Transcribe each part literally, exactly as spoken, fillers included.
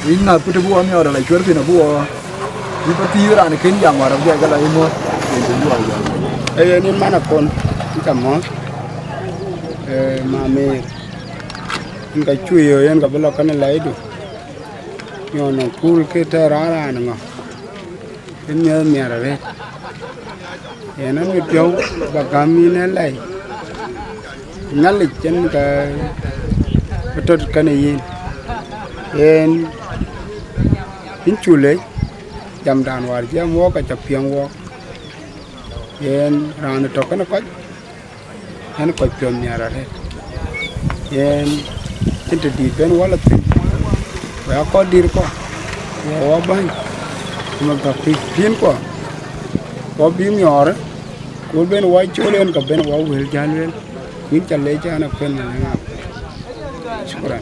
Yïn na pït bï wɔ miɔɔr ala cuɛr thïn abï wɔ, yï pa thiëëth raan kën jam wäär abï jai ke la yï muɔ̈th, yen të juɔl jam. Ee yen yïn man akon, yïn ca mɔ̈th, ee, ma Mïr, yïn ka cuë yöö yen ka bï lɔ kënë lɛcdu, nyɔn nɔŋ kuul kë tɛ̈ raan raan ŋö, yïn miɔɔr miɛt arëët. Yen amit piɔ̈u ba gäm yïn ë lɛc, Nhialic cïn ke bï tɔ̈t kënë yïn. Yen yïn cu lec, jamdan wäär jiɛɛm wɔk aca piɛŋ wɔk. Yen raan tɔ̈ kënë kɔc, yen kɔc piɔ̈th miɛt arëët. Yen cïn të dït ben wɔ la thïn, ku ya kɔc dït kɔ̈k, ku wɔ bäny, ku mɛn thɔ̈k pïïr pïïr kɔ̈k, wɔ bï miɔɔrë, ku ben wɔ col yen ka ben wɔ wël jäl lueel, ku yïn ca lec an, akuën në ŋa. Shukran.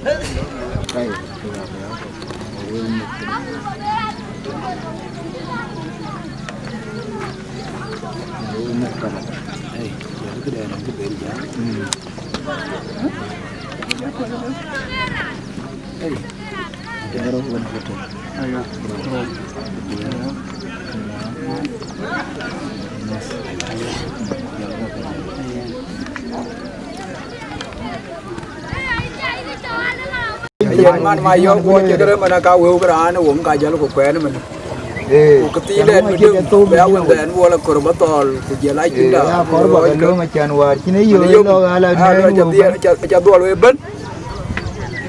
Yen man ma yɔ̈ɔ̈k guɔ cï kërë man aka wëu kë raan ë wom ka jäl ku kuɛɛn ëmën. Ku kë thiin dɛn bï döŋ bï a wëndɛn wɔ la kör bä thɔɔl ku jiël a cïn da ya kɔr bä ke löŋ acän wäär cïn ë yöö lɔk ala nɛɛr wëu bä. Ca dhuɔl wë bën.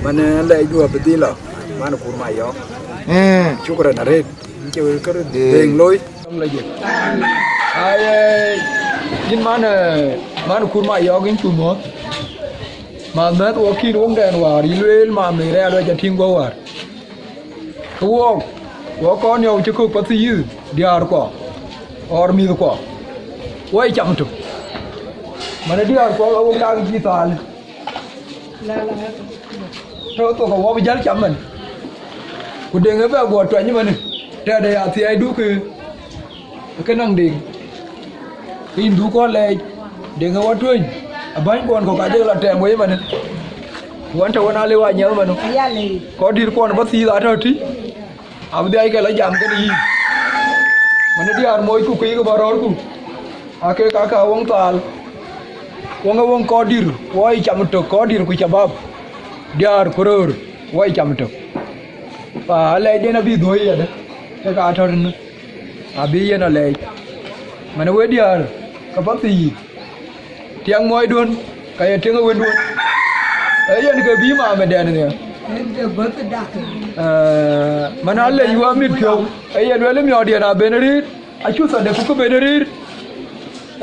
Man ë lɛc duɔ̈ bï dhil lɔ man kur ma yɔ̈ɔ̈k. Cukran arëët. Cï wëu kërë dheŋ looi. Aye, yïn man, eh, man kur ma yɔ̈ɔ̈k yïn cu muɔ̈th. Ma mɛ̈th wɔ kïn wëŋdɛn wäär, yï lueel ma Mïr ë aluɛc atïŋ guɔ wäär. Ke wɔɔk, wɔ kɔn yɔu cï kök path yï diäärkuɔ, ɣɔr mïthkuɔ. Wɔ ye cam tök. Man ë diäärkuɔ awok tak cï thaal. Tɔ̈ thok awɔ bï jäl cam man. Ku deŋ ë bɛ guɔ tuany ëmënë, tɛ̈dë ya thiɛɛi duk ë ke nɔŋ deŋ. Ke yïn dhuk kɔn lɛɛc, deŋ ë wɔ tueny, abänykuɔn kɔ̈k ka jek lɔ tɛɛm wei ëmënë. Wën tɔ̈ wën aa lëu aa nyiɛth ëmënë. Kɔc dït kuɔn bä thiith atɔ̈ tï. Abï dhiac ke lɔ jam kënë yïn. Man ë diäär moocku ku yïk bä rɔ̈ɔ̈rku. Ake ka ka wëŋ thaal. Wëŋ ë wëŋ kɔc dït, wɔ ye cam tök kɔc dït ku cabap. Diäär ku röör, wɔ ye cam tök. Pa alɛɛcden abï dhuöi yadë, ke ka tɔ̈ tënë. Abï yen alɛɛc. Man ë we diäär, ke path yï. Tiɛŋ muɔɔcduön, ka ye tiɛŋ ë wënduön. Ee yen ke bï mamëdɛn nhial. Eh, man alec wä mit piɔ̈u, ee yen lueel miɔɔrdiɛn aben rïïr, acu thɔn de ku ke ben rïïr.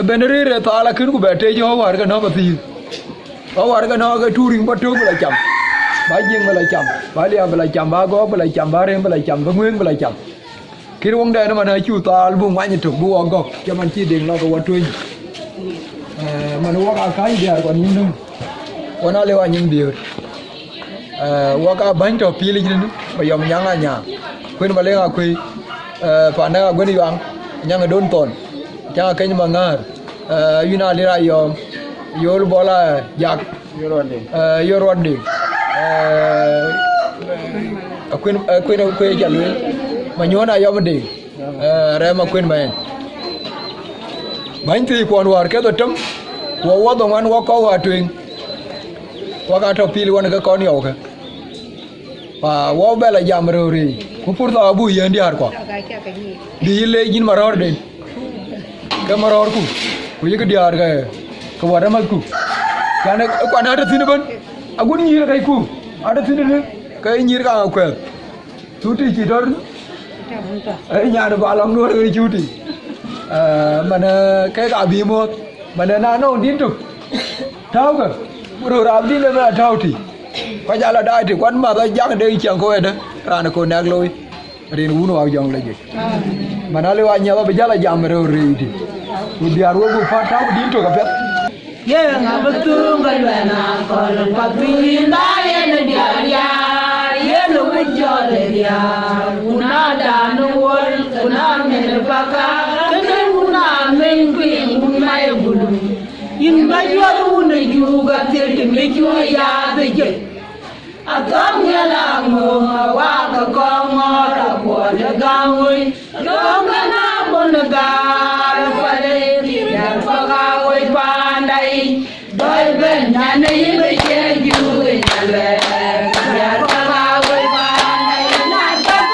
Ben rïïr ë thaal akën ku bɛ tec ɣɔ̈k wäär ke nɔ̈k athïïr. Ɣɔ̈k wäär ke nɔ̈k ke tuuriŋ bä tök bï la cam. Bä jiëŋ bï la cam, bä liaap bï la cam, bä gɔ̈ɔ̈k bï la cam, bä rem bï la cam, bä ŋuëëŋ bï la cam. Kën wëŋdɛn ëmën acuk thaal buk ŋuany ë tök bï wɔ gɔ̈k, cï man cï deŋ lɔ ke wɔ tueny. Eh, man wɔ ka käny diäär kɔn nyin döŋ. Wɔ na lëu anyim biöör. Eh, wɔ ka bäny tɔ̈ pil yic rin, ba yɔm nyaŋ anya. Kuën ba leŋ akuëi. Eh, panda ka guën yuaŋ, nyaŋ ë don thɔn. Cäŋ akeny ma ŋäär. Eh, yïn a lir ayɔm. Yol bɔl a jak. Yï rɔt dï. Eh, yï rɔt dï. Eh, akuën, akuën, akuën ca lueel. Ma nyuɔ̈n ayɔm dï. Eh, rɛm akuën ma ɛn. Bäny thii kuɔn wäär keth ë tëm. Wɔ wɔ dhoŋuan wɔ kɔ̈u wäär tueŋ. Wɔ ka tɔ̈ pil wan ke kɔn yɔu ke. Pa wɔ bɛ la jam röör yiic. Ku pur thɔɔk abuk yiën diäär kuɔ. Bï yï leec yïn ma rɔ̈ɔ̈rden. Ke ma rɔ̈ɔ̈rku, ku yïk diäär ke, ke wät amathku. Can ë kuan atɔ̈ thïn ëbën, agut nyïïr kacku, atɔ̈ thïn ënë, ke nyïïr ka kuɛth. Cuti cï tɔ̈ rin, ee nyan ba lɔŋ nuɔɔr ke cuti. Eh, man, eh, kek abï muɔ̈th, man, eh, na nɔŋ din tök, tääukë, ku röör abï din ëbën atääu tï. Kɔc ala daai tï, kuan math ajak de ciɛŋ kɔ̈u ëdë, raan ë kɔn nɛ̈k looi. Rin wun wak jɔŋ lɔ jek. Man alëu anyiɛth abï jäl a jam röör rëëi dï. Ku diäär wek bï päl täu dïn tök apiɛth. Yeŋa bï thuŋ ke luɛn akɔl, ku adhuk yïn ba yen diäär diäär, yen ë wun jɔl ë diäär. Wun aa dan ë wol, ku na min ë paka, kënë wun aa min kuiŋ, wun ma ye gulu. Yïn ba juɔth wun ë juuk athil, të mi cu yaath ë jec. Athɔ̈ŋ Nhialic aŋö, awak kɔŋ ŋɔ̈ɔ̈r akuɔl ë gam wei. Döŋ kë na bun gaar pale, diɛt kɔ̈k awei paanda yic. Dɔc bɛ̈n nyan ë yïn bï ciɛɛŋ juëc alɛɛr, diɛt kɔ̈k awei paanda yic. Nyan kɔ̈k,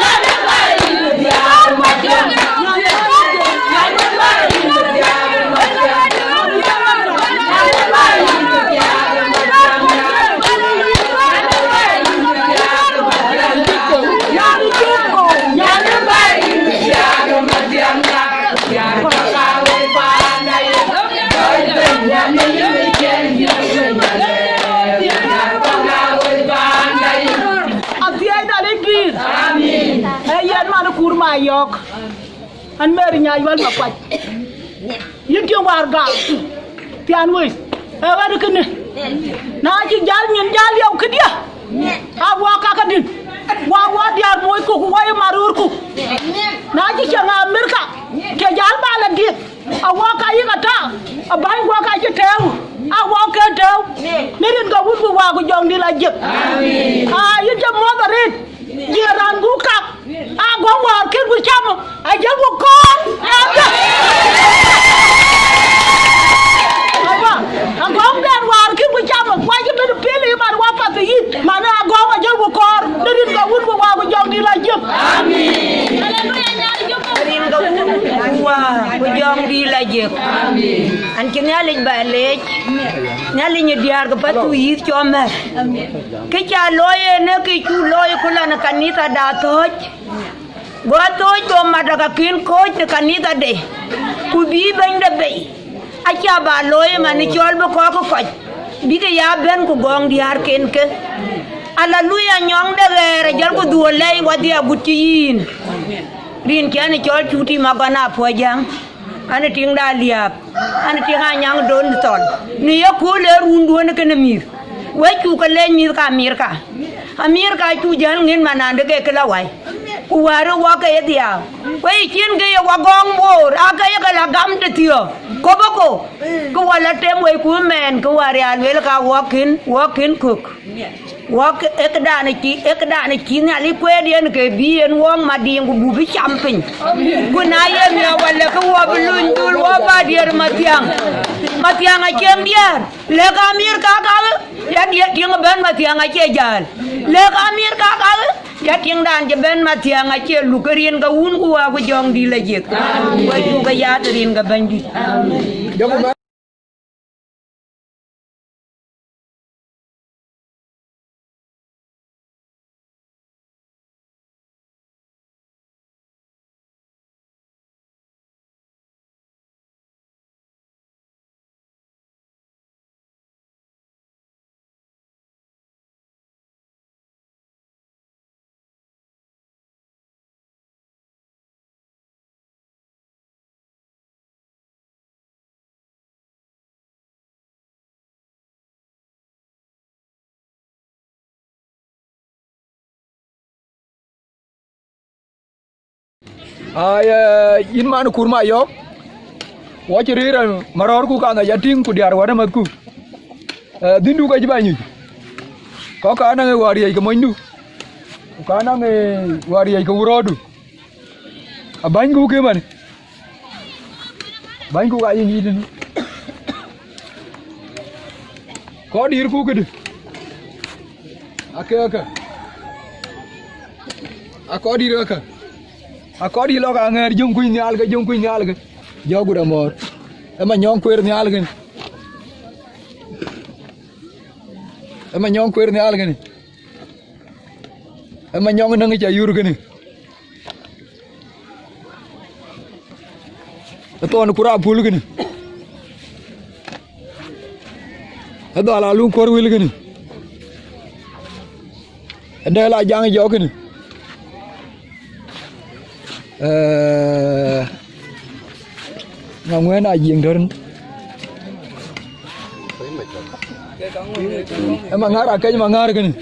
nyan ë bä yïn bï thiaak ë Mathiaŋ. Athiɛɛi Nhialic pïïr. Amin. Ee yen man ë kuur ma yɔ̈ɔ̈k. An Mary Nyaac Wal Makuac. Yïn tiŋ wäär gam thiaan wei, ee ɣɛn kënë. Na cï jäl nyin jäl yɔu këdië, a wɔ ka kedï, wɔ wɔ diäär moocku, ku wɔ ye maröörku. Na cï cieŋ Amerika, ke jäl ba lɔ diëth, a wɔ ka yïk ata, a bäny wɔ ka cï tɛ̈ɛ̈u, a wɔ ke tɛ̈ɛ̈u. Në rin ke Wun ku Wät ku Jɔŋdït Lajik. Aa, yïn cï muɔ̈th arëët. Jiëë raan buk kak, agɔ̈k wäär kën ku cam, ajël ku kɔɔr. Aba, agɔ̈k dɛn wäär kën ku cam, kuac cï bɛ̈n pil ë man wapath ë yïn, man agɔ̈k ajël ku kɔɔr, në rin ke Wun ku Wät ku Jɔŋdït Lajik. Amin. Rin ke Wun ku Wät ku Jɔŋdït Lajik. Amin. An cï Nhialic ba leec, Nhialic ë diäär ke path ku yïth cɔmɛr. Kë ca looi en ee kë cuk looi ku lɔ në kanithada thööc. Go thööc go mat ë ka kën kɔ̈ɔ̈c në kanithade, ku bïï bɛ̈nyde bei. Aca ba looi ëmën cɔl bï kɔc ke kɔc bïk ya bɛ̈n ku gɔ̈ɔ̈ŋ diäärken ke. Aleluya, nyɔŋ de ɣɛɛr ajɔl ku dhuɔl lɛi wadhie agut cï yïn. Rin cï ɛn cɔl Cuti Magɔn Apuɔ̈u Jäŋ. An tiŋda Liääp, an tiŋ Anyaŋ Don Thɔn, në ye kööl ee runduön kënë mïth. Wek cuk ke leec mïth ke Amerika. Amerika cuk jäl ŋën manande ke kë la wai. Ku wäär ë wɔ ke ye dhiau. Wek yï cin ke ye wɔ gɔ̈ɔ̈ŋ Boor, aa ke ye ke la gam tëthiɔ̈k. Koboko, ke wɔ la tem wei ku mɛɛn, ke wäär ya lueel ka wɔ kën, wɔ kën kök. Wɔ ke, ee këdan cï, ee këdan cï Nhialic kueet yen ke bï yen wɔɔk Madiŋ ku buk bï cam piny. Ku na ye miɔɔc wala ke wɔ bï luny dhul wɔ ba diɛɛr Mathiaŋ. Mathiaŋ acie diɛɛr. Lek Amerika kakë, ya diɛɛr tiŋ bɛ̈n Mathiaŋ acie jäl. Lek Amerika kakë, ya tiŋdan cï bɛ̈n Mathiaŋ acie luk ke rin ke Wun ku Wät ku Jɔŋdït Lajik. Wek cuk ke yath rin ke Bɛ̈nydït. Ai, eh, yïn man kur ma yɔ̈ɔ̈k, wɔ cï rëër marɔ̈ɔ̈rku ka ŋic atïŋ ku diäär wät ë mäthku. Eh, dhïndu ka cï bä nyuc, kɔ̈k ka naŋ ë wäär riëëc ke monydu, ku ka naŋ ë wäär riëëc ke wurɔ̈ɔ̈du. Abänyku ke man, bänyku ka ye nyïït tënë. Kɔc dïïrku këdï, akek ëkä, akɔc dïïr ëkä, akɔc dïïr lɔ ka ŋɛ̈ɛ̈r jöŋ kuc nhial ke, jöŋ kuc nhial ke, jɔ gut amɔ̈ɔ̈r. Ë ma nyɔŋ kueer nhial kënë, ë ma nyɔŋ kueer nhial kënë, ë ma nyɔŋ näŋ ca yur kënë. Ë thɔn ku rap pul kënë, ë dhal aluŋ kuɔ̈r wël kënë, ë dɛ̈l a jaŋ jɔk kënë. Eh, ŋa ŋuɛ̈n a jiëŋ dɔ̈r. Ë ma ŋaar a kɛc ma ŋaar kënë,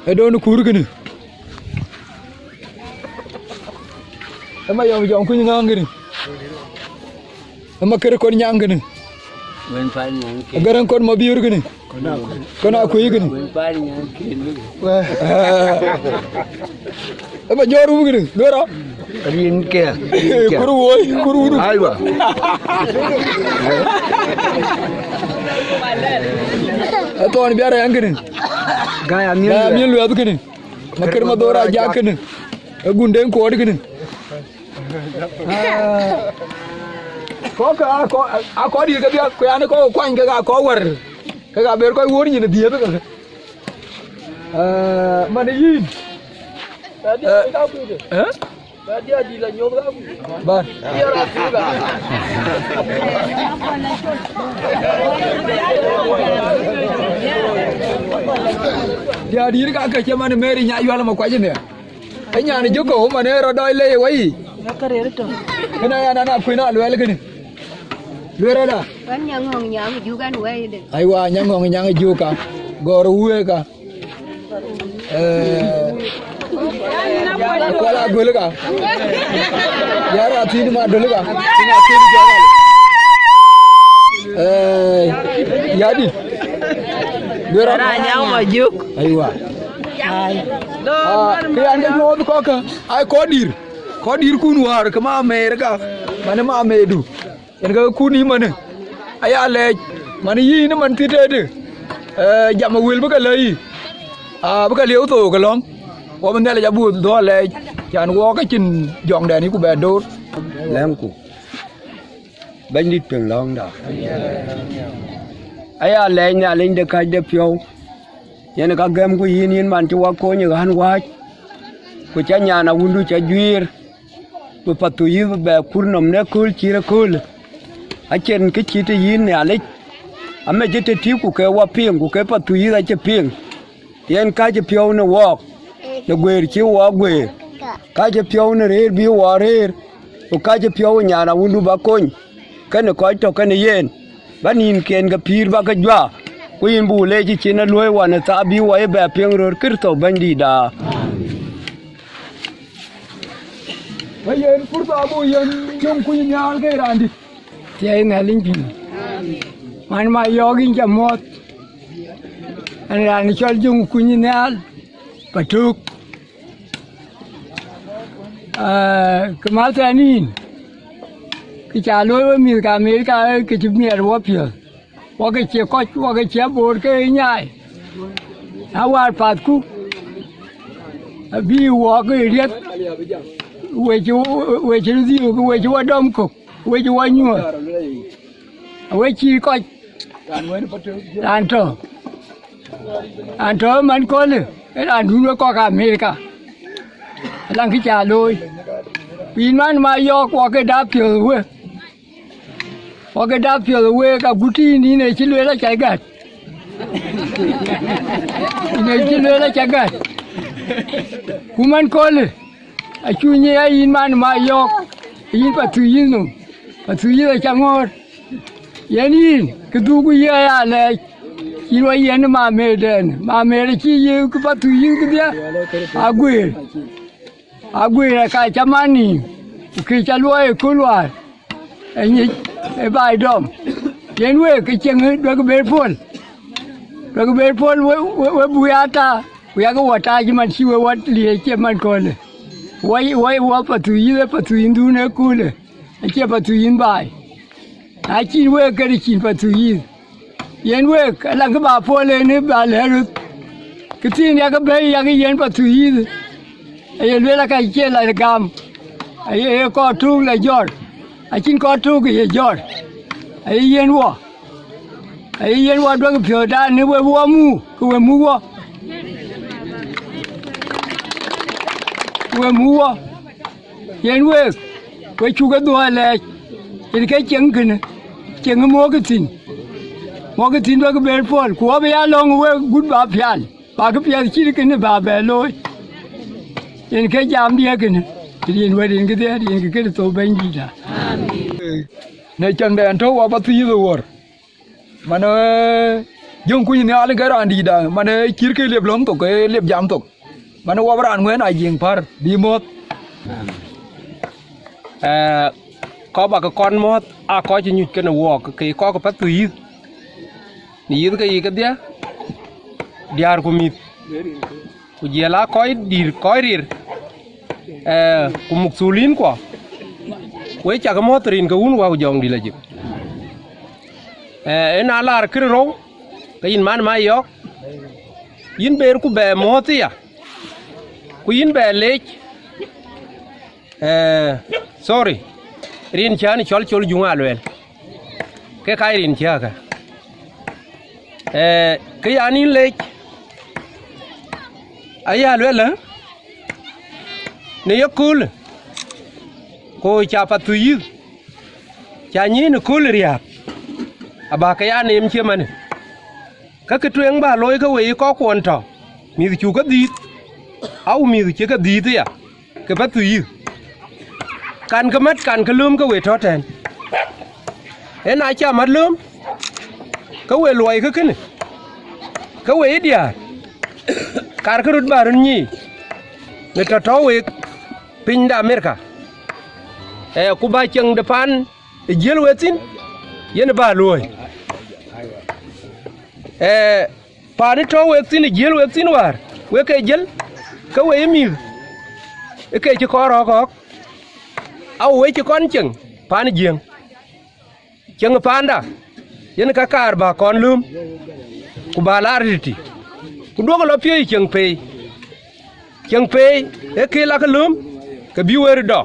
ë don kuur kënë. Ë ma yɔm jɔŋ kuny ŋaŋ kënë, ë ma kër kɔn nyaŋ kënë, Wën pan nyan ke. Garaŋ kɔn ma biur kënë. Kɔn akuëi kënë. Wën pan nyan ke. Ë ba jɔɔr wum kënë. Duëra. Rin ke. Kur woi, kur wuru. Aiwa. Ë thɔn biar yan kënë. Gaya miel. Gaya miel luɛth kënë. Ma kër ma dhora jak kënë. Ë gunden kuɔɔt kënë. Kɔ̈k a kɔ̈k dït kedhia ku yan kɔ̈k kuany kek a kɔ̈k wär kek a ber kɔc wor nyin dhiëëth kek. Man yïn. Bär. Diäär dït ka ke cï man Mary nya yual ma kuac nhial. Ë nyan ë jök kɔ̈u man ë rɔt dɔc lei ë wei. Kënë aya nana kuën a luɛɛl kënë. Lueel rɔt a. Wën nyaŋ ŋɔ̈ŋ nyaŋ juk ɛn wɛi de. Aiwa, nyaŋ ŋɔ̈ŋ nyaŋ juk ka. Gɔɔr wuëë ka. Ee. Kual a gölë ka. Ya rɔt a thiin ma dölë ka. Thiin a thiin jɔk a. Ee. Ya dï. Lueel rɔt a. Nyaŋ ŋɔ̈ŋ juk. Aiwa. Ai. Kë yan ke nyuɔɔth kɔ̈k kä, ai kɔc dïr, kɔc dïr kun wäär ke ma Amerika, man ma Ameridu, yen ke kun yï manë, aya lɛɛc, man yïn man thit tëde, jam ë wël bï ke lɛ̈i yï, abï ke lieu thook ë lɔ̈ŋ, wɔ bï Nhialic abï dhuɔ̈k lɛɛc, can wɔ ke cïn jɔŋdɛn yï ku bɛ door. Lɛ̈ŋku. Bɛ̈nydït piŋ lɔ̈ŋda. Aya lɛɛc Nhialic de kacdepiɔ̈u, yen ka gɛmku yïn, yïn man cï wa kony ë ɣän wääc, ku ca nyan awundu ca juiir, bï Pathuyith bɛ kut nɔm në kööl cït ëköölë. Acïn kë cït të yïn Nhialic, amec ë tëtïï ku ke wa piŋ, ku ke Pathuyith acï piŋ. Yen kacï piɔ̈u në wɔɔk, në guëër cï wɔɔk guëër, kacï piɔ̈u në rëër bï wɔɔk rëër, ku kacï piɔ̈u ë nyan awundu ba kony, kënë kɔc tɔ̈ kënë yen, ba nïnken ke pïïr ba ke juak, ku yïn buk leec cïn ë luɔ̈i wan ë thaa bï wɔ ye bɛ piŋ röör Kërtho Bɛ̈nydïïtda. Ba yen pur thaa buk yen cöŋ kuc nhial ke raandït. Thiɛɛi Nhialic pïïr. Man ma yɔ̈ɔ̈k yïn ca muɔ̈th. Ɛn raan cɔl Jɔŋ Kuny Nhial, Patuk. Aa, kë mäth ɛn yïn, kë ca looi we mïth ke Amerika, ke cï miɛt wɔ piɔ̈ɔ̈th. Wɔ ke cie kɔc, wɔ ke cie aboor ke nyaai. Na wäär pathku, abï wɔ ke riɛth, we cï, we cï röt dhiëëu, we cï wɔ dɔm kök, we cï wɔ nyuɔ̈th. Awe cïï kɔc, raan tɔ̈, raan tɔ̈ ëmën köölë, ë raandun wek kɔc ke Amerika, alaŋ kë ca looi. Ku yïn man ma yɔ̈ɔ̈k, wɔ ke dap piɔ̈ɔ̈th ë we, wɔ ke dap piɔ̈ɔ̈th ë week, agut yïn, yïn ë cï lueel aca gät, yïn ë cï lueel aca gät. Ku man köölë, acu nyic ya yïn man ma yɔ̈ɔ̈k, yïn Pathuyith nɔm, Pathuyith aca ŋɔ̈ɔ̈r. Yen yïn, kë dhukku yï aya lɛɛc, cïn wa yiɛ̈n ë Mameer dɛn, Mameer acï yï kë Pathuyith kedhie, aguëër, aguëër aka cä man nïïm, ku kë cä luɔi ë kööl wäär, ë nyic ë baai dɔm. Yen week, ke cieŋ duɛ̈k ber puɔ̈l, duɛ̈k ber puɔ̈l, we, we, we buk ya taar, ku yakë wɔ taar cï man cï we wɔ liëëc cï man köölë. Wɔ, wɔ, wɔ Pathuyith, ë Pathuyithdun ë köölë, acie Pathuyith baai. Na cïn week, kënë cïn Pathuyith. Yen week, alaŋ kë ba puɔl en ë ba lɛ̈k röt. Këthiin yakë bɛ̈i, yakë yiɛ̈n Pathuyith. Aye lueel aka cie la gam. Aye kɔɔr tuuk la jɔr. Acïn kɔɔr tuuk ye jɔr. Aye yiɛ̈n wɔ. Aye yiɛ̈n wɔ duɔ̈k piɔ̈ɔ̈thdan, në we bï wɔ muk, ke we muk wɔ. Ke we muk wɔ. Yen week, we cuk e dhuɔ̈k lɛɛc, yen ke cieŋ kënë, cieŋ ë muɔ̈kkë thïn, muɔ̈kkë thïn duɔ̈k ber puɔ̈l, ku abï ya lɔ̈ŋ ë week gut ba pial, ba këpiɛth cït kënë ba bɛ looi. Yen ke jamdiɛ̈ kënë, rin wɛ̈t rin këdhiɛ, rin kë Kërtho Bɛ̈nydïïtda. Në cäŋdɛn tɔ̈u wa Pathuyith ë wuɔ̈r. Man, ee, Jɔŋkuny Nhial ke raandïïtda, man, ee, cït ke liep lɔ̈ŋ thok, ke liep jam thok. Man, ee, wɔ bï raan ŋuɛ̈ɛ̈n a jiëŋ pär, bï muɔ̈th. Ee, kɔc ba ke kɔn muɔ̈th, Aa kɔc cï nyuc kenë wɔɔk, ke kɔc ke Pathuyith, në yith ke yic kedhie, diäär ku mïth, ku jiɛl aa kɔc dït, kɔc rir, eh, ku muk thulin kuɔ, wek cak mɔ̈ɔ̈th rin ke Wun, Wä ku Jɔŋdït Lajik. Eh, ëna laar kërë rou, ke yïn man Mayɔɔk, yïn ber ku bɛ mɔ̈ɔ̈th aya, ku yïn bɛ leec, eh, sorry, rin cän cɔl Col Juŋ Aluɛl, ke kac rin cääkä. Eh, kë yan yïn leec, aya luel, eh, në ye köölë, ku ca Pathuyith, ca nyïïn ë kööl riääk, abä ke ya neem cï manë. Ka kë tueŋ bä looi ke we ye kɔckuɔn tɔ̈, mïth cuk ke dhiith, au mïth cï ke dhiith aya, ke Pathuyith. Kan ke mät, kan ke lööm ke we tɔ̈ tɛ̈n. Ëna ca mät lööm, ke we luɔi ke kënë, ke we ye diäär, karkë röt bä röt nyiic, në tɔ̈ tɔ̈ wek piny de Amerika, eh, ku bä cieŋ de paan ë jiël wek thïn, yen bä luööi. Eh, paan ë tɔ̈ wek thïn, ë jiël wek thïn wäär, wek ke jiël, ke we ye mïth, ë ke cï kɔn rɔ̈ɔ̈k ɣɔ̈k, au we cï kɔn cieŋ paan ë Jiëëŋ. Cieŋ paanda, yen ka kaar bä kɔn lööm, ku bä laar tïtï, ku duökï lɔ piööcë cieŋ peei. Cieŋ peei ee kë lakë lööm, ke bï we röt dɔ,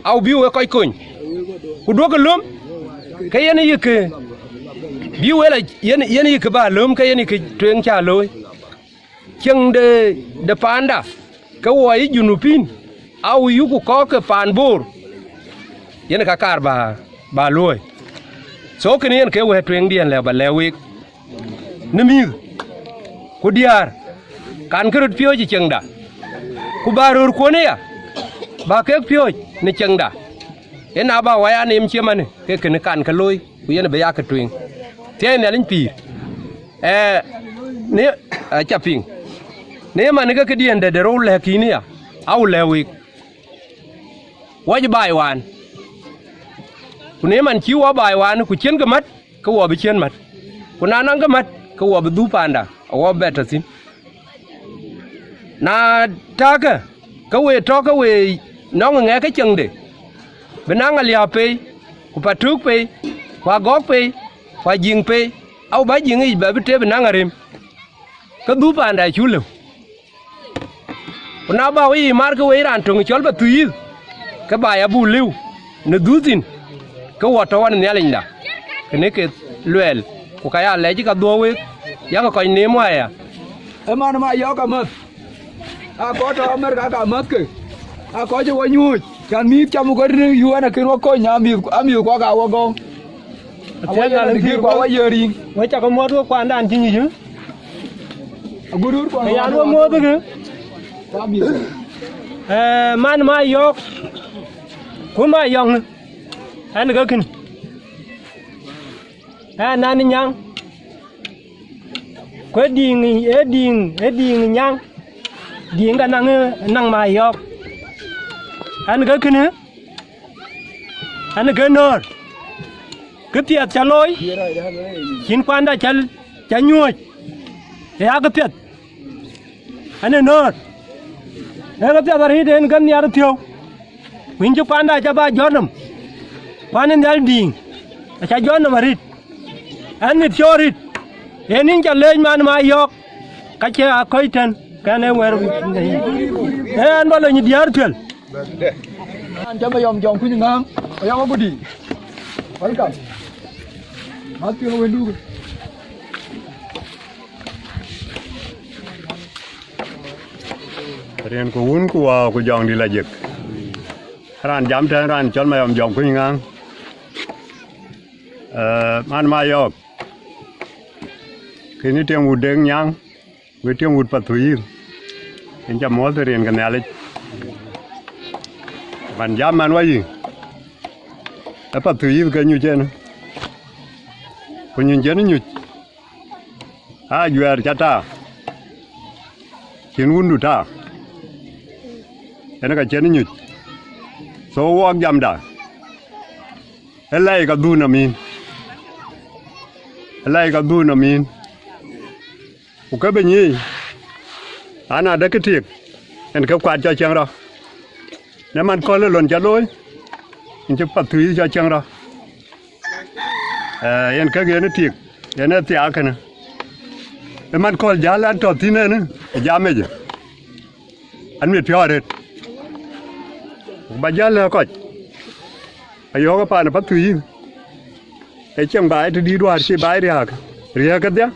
au bï we kɔc kony, ku duökï lööm, ke yen yïkë bï we la, yen, yen yïkë bä lööm, ke yen yïkë tueŋ cä looi. Cieŋ de, de paanda, ke wɔ ye Junubin, au yuku kɔ̈k ke paan Bor, yen ka kaar bä, bä luööi. So kënë yen ke wɛ̈t tueŋdiɛn lɛ̈k bä lɛ̈k week, në mïth, ku diäär, kan kë röt piööcë cieŋda, ku bä röörkuön aya, bä kek piööc në cieŋda. Yen aa bä wä ya neem cï manë, ke kënë kan ke looi, ku yen bï ya ke tueŋ. Thiɛɛi Nhialic pïïr. Eh, në, aca piŋ. Në man ke këdiɛ̈n de, de rou lɛ̈k yïn aya, au lɛ̈k week. Wɔ cï baai waan. Ku në man cï wɔ baai waan, ku cïn kë mät, ke wɔ bï cïn mät. Ku na naŋ kë mät, ke wɔ bï dhuk paanda, awɔ bɛ tɔ̈ thïn. Na tääkë, ke we tɔ̈ ke we nɔŋ ŋɛk ke cieŋde, bï naŋ Aliääp pei, ku Patöök pei, ku Agɔ̈k pei, ku Ajiŋ pei, au bä Jiŋ yic bä bï tëp ë naŋ arem, ke dhuk paanda acuk lëu. Ku na bä we yic mar ke we raan töŋ cɔl Pathuyith, ke bä ya buk lëu në dhuk thïn, ke wɔ tɔ̈ wan Nhialicda. Kënë ke luɛɛl, ku ka ya lɛc ka dhuɔ̈k week, yakë kɔc neem wä aya. Ë man Mayɔɔk amäth, a kɔc tɔ̈ Amerika ka mäthkë, a kɔc ë wɔ nyuööc, cän mïïth cam ë kuat në U N akën wɔ kony, amïth, amïth kuɔ ka wɔ gɔ̈u. Awɔ yen ë gïïr, ku awɔ yen riŋ. Wek cakë muɔ̈ɔ̈th wek kuandan cï nyuc, ë? Agut röt kuan. Ke yan wek muɔ̈ɔ̈th kë. Kuan bï. Eh, man Mayɔɔk, ku Mayɔɔk ni, ɛn ke kën. Ɛn nan nyaŋ. Ku ë diŋ, ë diŋ, ë diŋ nyaŋ. Diŋ ka naŋ, naŋ Mayɔɔk. Ɛn ke kënë, ɛn ke nöör. Kë piɛth ca looi, cïn kuanda ca, ca nyuööc, ë ya kë piɛth. Ɛn ë nöör, ee kë piɛth arït en ke nhiar thiɔ̈u. Ku yïn cï kuanda ca bä jɔt nɔm, kuan ë nhial diiŋ, aca jɔt nɔm arït. Ɛn mit thiɔ̈u arït, en yïn ca leec man Mayɔɔk, ka cï a kɔc tɛ̈n, kɛn ee wɛ̈ɛ̈r. Ee ɛn bä lony diäär piɛl. An cä Mayɔm Jɔŋkuny Ŋaŋ, Mayɔm Agudi. Welcome. Mat piŋ wëndu. Rin ku Wun ku Wä ku Jɔŋdït Lajik. Raan jam tɛ̈n, raan cɔl Mayɔm Jɔŋkuny Ŋaŋ. Eh, man Mayɔɔk. Kënë tiɛŋ wut Deŋ Nyaŋ. Wek tiɛŋ wut Pathuyith, yen ca muɔ̈ɔ̈th ë rin ke Nhialic. Man jam man wä yï, ë Pathuyith ke nyuc en, ku nyuc en nyuc, aa juɛɛr ca taar, cïn wundu taar, en ka cïn nyuc. So wɔɔk jamda, Ë lɛc ka dhun nɔm yïn, ë lɛc ka dhun nɔm yïn. Ku ke bï nyic, an, adë kë tik, en ke kuat cɔ cieŋ rɔ. Në man köl ë lon cä looi, en cï Pathuyith cɔ cieŋ rɔ. Ee, yen kek yen ë tik, yen ë thiaak kënë. Ë man köl jäl an tɔ thïn en ë jam ëcë. An mit piɔ̈u arëët. Ku ba jäl lɛ̈k kɔc. Ayɔ̈ɔ̈k ë paan ë Pathuyith. Ee cieŋ baai të dït wäär cï baai riääk. Riääk kedhie,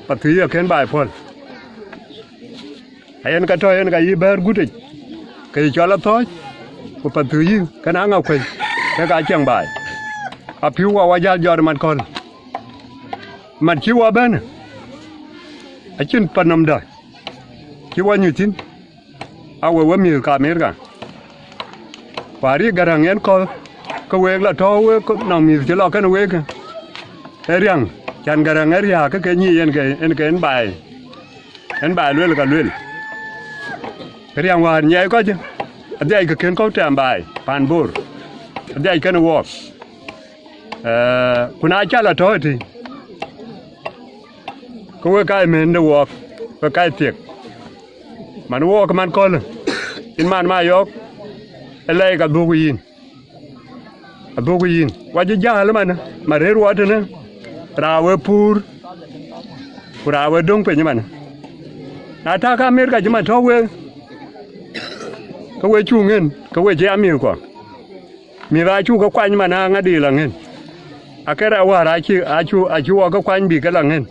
Pathuyith akën baai puɔ̈l. Ayen ka tɔ yen ka yï bɛ̈ɛ̈r gutic, ke yï cɔl Athɔ̈ɔ̈c, ku Pathuyith, kën Aŋakuëi, kek aa cieŋ baai. Apïu wa wa jäl jɔt ë man köl. Man cï wa bɛ̈n, acïn pan nɔm dä cï wa nyuc thïn, a we we mïth ka Amerika. Ku arï Gäräŋ yen köl, ke wek la tɔ̈u wek nɔŋ mïth cï lɔ kënë wek. Ee riäŋ, cän Gäräŋ ee riääk ke ke nyic yen ke, yen ke en baai. En ba luel ka luel. Riäŋ wäär nyiɛc kɔc, adhiac ke kën kɔ̈u tɛ̈m baai, paan Bor. Adhiac kënë wɔɔk. Ee, ku na cä la tɔ̈ ëtï, ke wek ka ë mën de wɔɔk, wek ka ë thiek. Man wɔɔk man köl, yïn man Mayɔ̈ɔ̈k, ë lɛc ka dhuökë yïn. Adhuökë yïn, wa cï jäl ëmanë, ma rëër wɔ tënë, raan we puur, ku raan we döŋ piny ëmanë. Na tak Amerika cï man tɔ̈u week, ke we cu ŋën, ke we cï ya mïthkuɔ. Mïth acuk ke kuany man aŋadï la ŋën. Akë rɛ̈ wäär acï, acï, acï wɔ ke kuany bï ke la ŋën.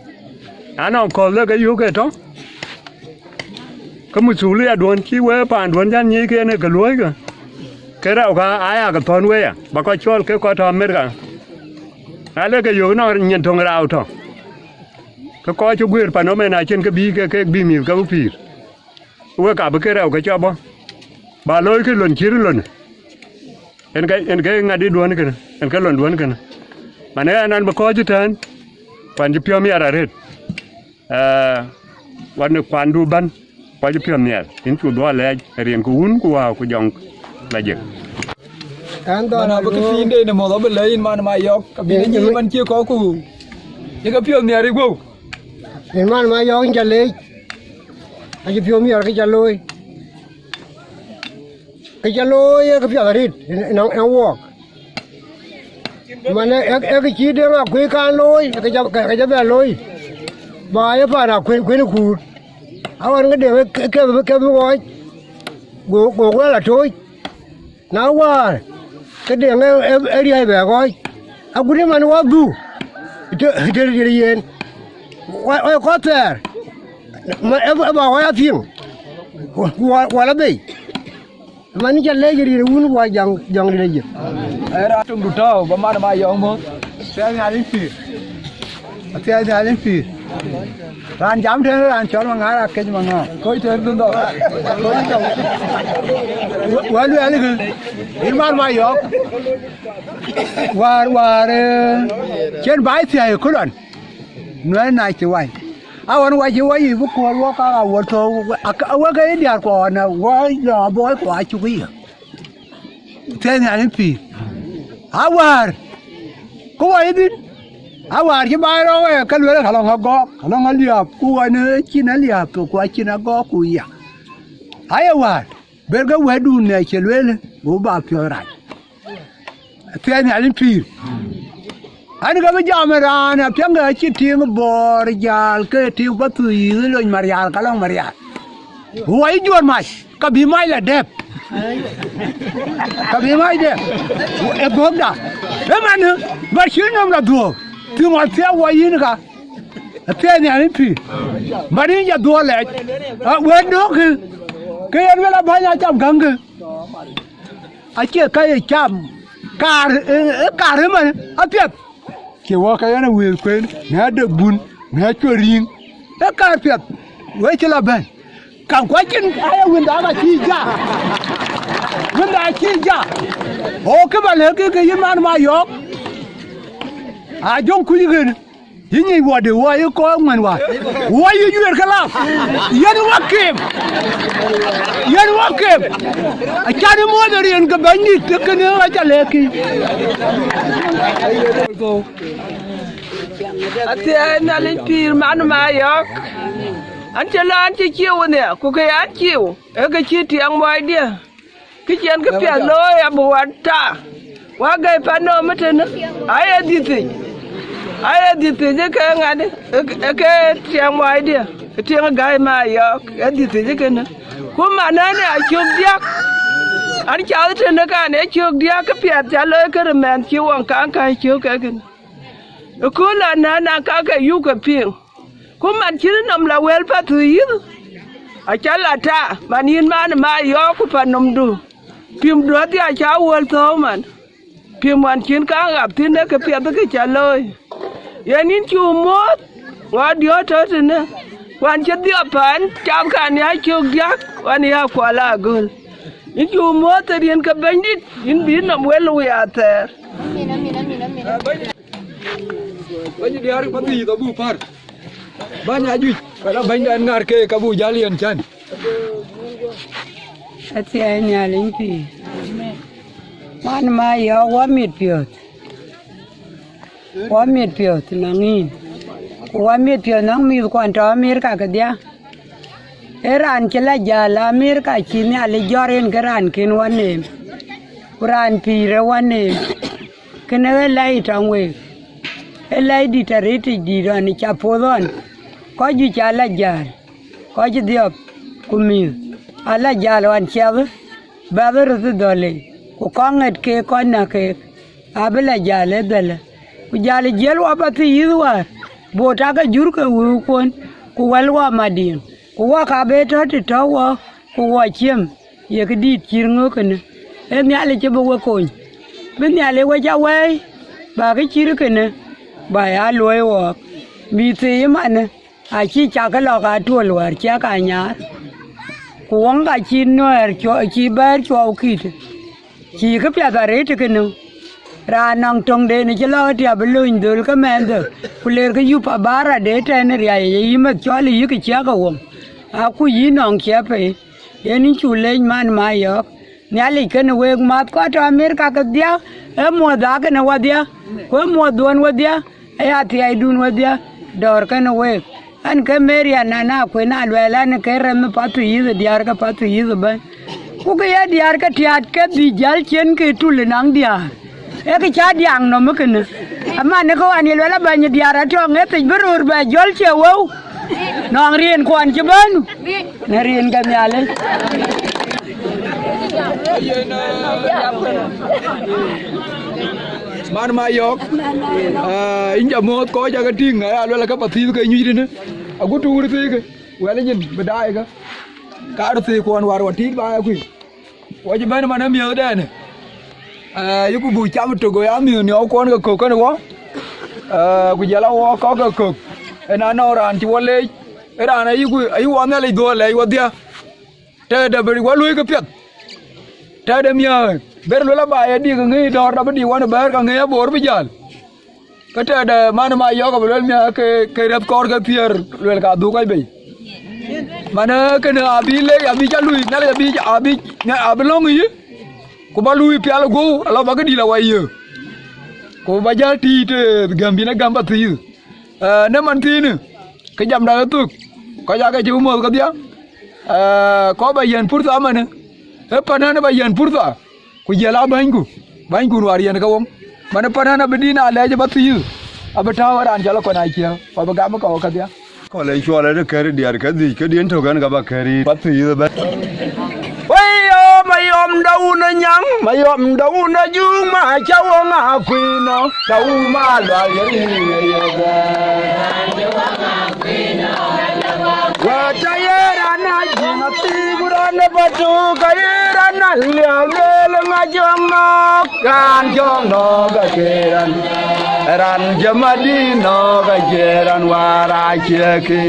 Na nɔŋ köl de ke yök ke tɔ̈, ke muthuuliya duön cï wek paanduön cän nyic ke yen ë ke luööikë, ke rɛ̈u ka aya ke thɔ̈n weya, ba kɔc cɔl ke kɔc tɔ̈ Amerika. Na le ke yök nɔŋ nyin töŋ rau tɔ̈, ke kɔc cï guëër pan nɔm en acïn ke bï ke, kek bï mïth ke bï pïïr. Wek ka bï ke rɛ̈u ke cɔ bɔ̈, ba looi ke lon cït lon. En ke, en ke ŋadï duön kënë, en ke lon duön kënë. Man ë ɛn an bï kɔc ëtɛ̈ɛ̈n, kuan cï piɔ̈u miɛt arëët. Ee, wan ë kuandu bän, kɔc piɔ̈u nhial, yïn cu dhuɔl lɛɛc, ë rin ku wun ku wäu ku jɔŋ la jek. Ɛn dhɔn man abï kë piinde në mɔ̈th abï lɛ̈i yïn man Mayɔ̈ɔ̈k, abï lɛ̈i yïn man cie kɔ̈k ku ye ke piɔ̈u nhial ë guöu. Yïn man Mayɔ̈ɔ̈k, yïn ca leec, acï piɔ̈u miɛt kë ca looi. Kë ca looi ee kë piath arëët ë, ë, ë wɔɔk. Man ë, ë, ë kë cï Deŋ Akuëi kan looi, ë kë ca, kë, kë ca bɛ looi. Ba ye paan Akuëi, Kuëi Kuur. Aɣɔn ke Deŋ ë, ë kɛth, kɛth bï ɣɔɔc. Go, go wɛl atooc. Na wäär, ke Deŋ ë, ë, ë riäi bɛ ɣɔɔc. Agut ë man wä dhuk, të, të, të yen. Wa, wa kɔc thɛɛr. Ma, ë, ë ba ɣɔɔc apiŋ. Wa, wa, wa la bei. Man ca lɛc rin wun wa jaŋ, jaŋ rin aye. Ee raan töŋdu tɔ̈u, ba man Mayɔ̈ɔ̈k mɔ̈th. Athiɛɛi Nhialic pïïr. Athiɛɛi Nhialic pïïr. Raan jam tënë raan cɔl Maŋar akec Maŋar. Kɔc tënë dhundhɔ. Wä, wä luɛɛl kë. Yïn man Mayɔ̈ɔ̈k. Wäär, wäär, ee, cïn baai thiäi ë këlɔn. Nuɛɛn na cï wai. Aɣɔn wa cï wai bï kuɔ̈l wɔ ka awär thou, ak-, awek ke diäär kuɔɔn, wɔ lɔ abɔɔi ku acuk yë. Thiɛɛi Nhialic pïïr. Awäär, ku wai dhïn, awäär cï baai rɔ̈u ë ke lueel ka lɔŋ agɔɔk, ka lɔŋ aliääp, ku ɣɔn ë cïn aliääp, ku acïn agɔɔk, ku ya. Aye wäär, berkë wɛ̈tdun në cï lueel, go ba piɔ̈ɔ̈th rac. Athiɛɛi Nhialic pïïr. An, ke bï jam ë raan apiɛŋkë acï tiŋ Bor jäl ke tiŋ Pathuyith lony Marial, ka lɔŋ Marial. Wai juɔ̈r mac, ka bï mac la dɛp. Ka bï mac dɛp. Ë bɔ̈kda. Ëmanë, ba cï nɔm la dhuɔ̈k. Thiŋ athiɛɛi wai yïn ka. Athiɛɛi Nhialic pïïr. Ba rin ja dhuɔ̈k lɛc. A, wɛ̈t nɔ̈kkë. Ke yen wël abäny acam gäŋkë. Acie ka ye cam, kaar, ë, ë, kaar ëmën apiɛth. Cie wɔ ke yen awëëth kueen, në adek bun, në acuɔr riŋ. Ë kaar piɛth, wek cï lɔ bɛ̈n. Kaŋ kuac cin, aya wënda ka cï ja. Wënda cï ja. O, kë ba lëk ke, ke yïn man Mayɔ̈ɔ̈k. A jɔŋ kuc kënë. Yï nyic wɔ de wɔ yï kɔɔr ŋuɛ̈n wä. Wɔ yï yuɛɛr ke lap. Yen wä kem. Yen wä kem. Acan ë muɔ̈th ë riɛn ke Bɛ̈nydït të kënë aca lɛ̈k kï. Athiɛɛi Nhialic pïïr man ma yɔ̈ɔ̈k. An cï lɔ an cï ciëu nhiɛɛr ku ke an ciëu, ee ke cï tiɛŋ muɔɔcdiɛ̈. Kë cïn kë piɛth looi abï wä ta. Wä gɛi pan nɔm ëtënë, aye dhiëthic. Aye dhiëthic ë ke ŋadï, ë ke tiɛŋ muɔɔcdiɛ̈, tiɛŋ gäi ma yɔ̈ɔ̈k, ë dhiëthic ë kënë. Ku man ɛn ë acök diäk, an cath tënë kan ë cök diäk kë piɛth ca looi kërë mɛnh cï wɔŋ kaŋ ka cök ke kënë. Ëkööl anɛ̈n an ka ke yuk ke piŋ. Ku man cïn nɔm la wël Pathuyith, aca la ta, man yïn man ma yɔ̈ɔ̈k ku pan nɔmdu. Piŋdu adhia ca wël thɔ̈ɔ̈u man. Piŋ man cïn kaŋ ɣap thïn ë kë piɛth kë ca looi. Yen yïn cï muɔ̈ɔ̈th, wä diɔ̈ɔ̈t tɔ̈ tënë. Ku an cï dhiɔp paan cath kan ya cök diäk, wan ya kual agöl. Yïn cï muɔ̈ɔ̈th ë riɛn ke Bɛ̈nydït, yïn bï nɔm wël wei athɛɛr. Bɛ̈ny diäär Pathuyith abuk pär. Bäny ajuëc, wala bäny dɛn ŋär ke ka buk jäl yen cän. Athiɛɛi Nhialic pïïr. Man ma yɔ̈ɔ̈k wä mit piɔ̈ɔ̈th. Wä mit piɔ̈ɔ̈th nɔŋ yïn. Ku wä mit piɔ̈ɔ̈th nɔŋ mïthkuɔn tɔ̈ Amerika kedhia. Ee raan cï la jäl Amerika cï Nhialic jɔt yen ke raan kën wä neem. Ku raan pïïr ë wä neem. Kënë ë lɛc tɔŋ week, ë lɛc dït arëtic dït ɣɔn ë ca poth ɣɔn, kɔc juëc aa la jäl, kɔc dhiɔp ku mïth aa la jäl ɣɔn ciɛth, bɛ̈th röth ë dhɔ̈l yic, ku kɔŋ ŋɛt keek kɔc näk keek, abï la jäl ë dhëlë. Ku jäl ë jiël wä Pathuyith wäär, bot aake jur ke wëukuɔn, ku wɛl wä Madiŋ, ku wä ka be tɔ̈ të tɔ̈ wɔ, ku wɔ ciëm. Ye këdït cït ŋö kënë? Ee Nhialic cï bï we kony, bï Nhialic we ca wɛ̈ɛ̈i, bä kë cït kënë bä ya luɔi wɔɔk. Mïth thii ëmanë acï cak lɔ ka tuöl wäär cï ka nyaar, ku wëŋ ka cï nuɛɛr cï bɛ̈ɛ̈r cuɔu kït, cï këpiɛth arëët kënë. Raan nɔŋ töŋden cï lɔ ëtï abï lööny dhöl ke mɛnhde, ku ler ke yup abaar ade tɛ̈n ë riac ë yï meth cɔl ë yïk ciɛk ë wëŋ, aku yï nɔŋ ciɛpei. Yen yïn cuk leec man ma yɔ̈ɔ̈k. Nhialic kënë week mäth kɔc tɔ̈ Amerika kedhia, ee muɔ̈th aa kënë wadhia, ku ee muɔ̈th dhuɔ̈n wadhia, ee athiɛɛidun wadhia, dɔ̈ɔ̈r kënë week. Ɛn ke Mary Anana Akuën Aluɛɛl ɛn ke rem ë Pathuyith, diäär ke Pathuyith ëbɛ̈n. Ku ke ye diäär ke tiaat ke bï jäl cien ke tul ë naŋ diäär. Ee kë cä diaŋ nɔm ë kënë. Aman ë kë wan ye luɛl abäny diäär atɔ̈ ŋëthic bï röör bɛ jɔl cie wëu. Nɔŋ riɛnkuɔn cï bɛ̈n në riɛn ke Nhialic. Man ma yɔ̈ɔ̈k, ah, yïn ca muɔ̈ɔ̈th kɔc ca ke tïŋ, aya luɛl ke Pathuyith ke nyuc tënë. Agut tuur thii ke, wɛl nyin bï daai ke. Ka röt thii kuɔn war wa tiit ba ya kuc. Wɔ cï bɛ̈n man ë miëthdɛn, eh, yeku buk cam tök, go ya miëth niɔɔu kuɔn ke kök kënë wɔ, eh, ku jɔl a wɔ kɔ̈k ke kök. Ëna nɔŋ raan cï wɔ leec, ë raan ayï ku, ayï wɔ Nhialic dhuɔ̈k lɛc wɔdhia. Tëëdë bï wɔ luöi këpiɛth, tëëdë miäk, ber luel aba ye dik ŋic dɔ̈ɔ̈r dap bï dik wan ë bɛ̈ɛ̈r ka ŋic aboor bï jäl. Ke tëëdë man ma yɔ̈ɔ̈k abï luel miäk ke, ke rɛ̈th kɔɔr ke thiëër luel ka dhuk kɔc bei. Man, eh, kënë abï lec, abï ca lui, Nhialic abï, abï, abï lɔ̈ŋ yï, ku ba lui pial guɔ̈u, alɔ ba ke dïl awai yë. Ku ba jäl tiit, eh, gäm bïn a gäm Pathuyith. Eh, në man thiinë, ke jamda ë thök, kɔc aake cï bï muɔ̈th kedhia, eh, kɔc ba yiɛ̈n purtha ëmanë, ë panän ba yiɛ̈n purtha. Ku jël a bänyku, bänykun wäär yen ke woŋ. Man ë panän abï dïn alɛɛc ë Pathuyith, abï tääu ë raan cɔl Akuën Aciëk, ku abï gam ë kɔ̈u kedhia. Kɔl en cuɔl en ë kër diäär ke dhïc, ke diën tök en ka ba kër yï Pathuyith ëbɛ̈n. Wëi yo, mayɔm da wun ë nyaŋ, mayɔm da wun ë juŋ, ma ca woŋ a kuïn ɔ, ta wun ma lual ye riŋ ë ye bɛ̈n. Wata ye rana jina tigu rana batu ka ye rana liaw lel nga jong nok, ran jong nok a ke ran, ran jama di nok a ke ran wara cheki.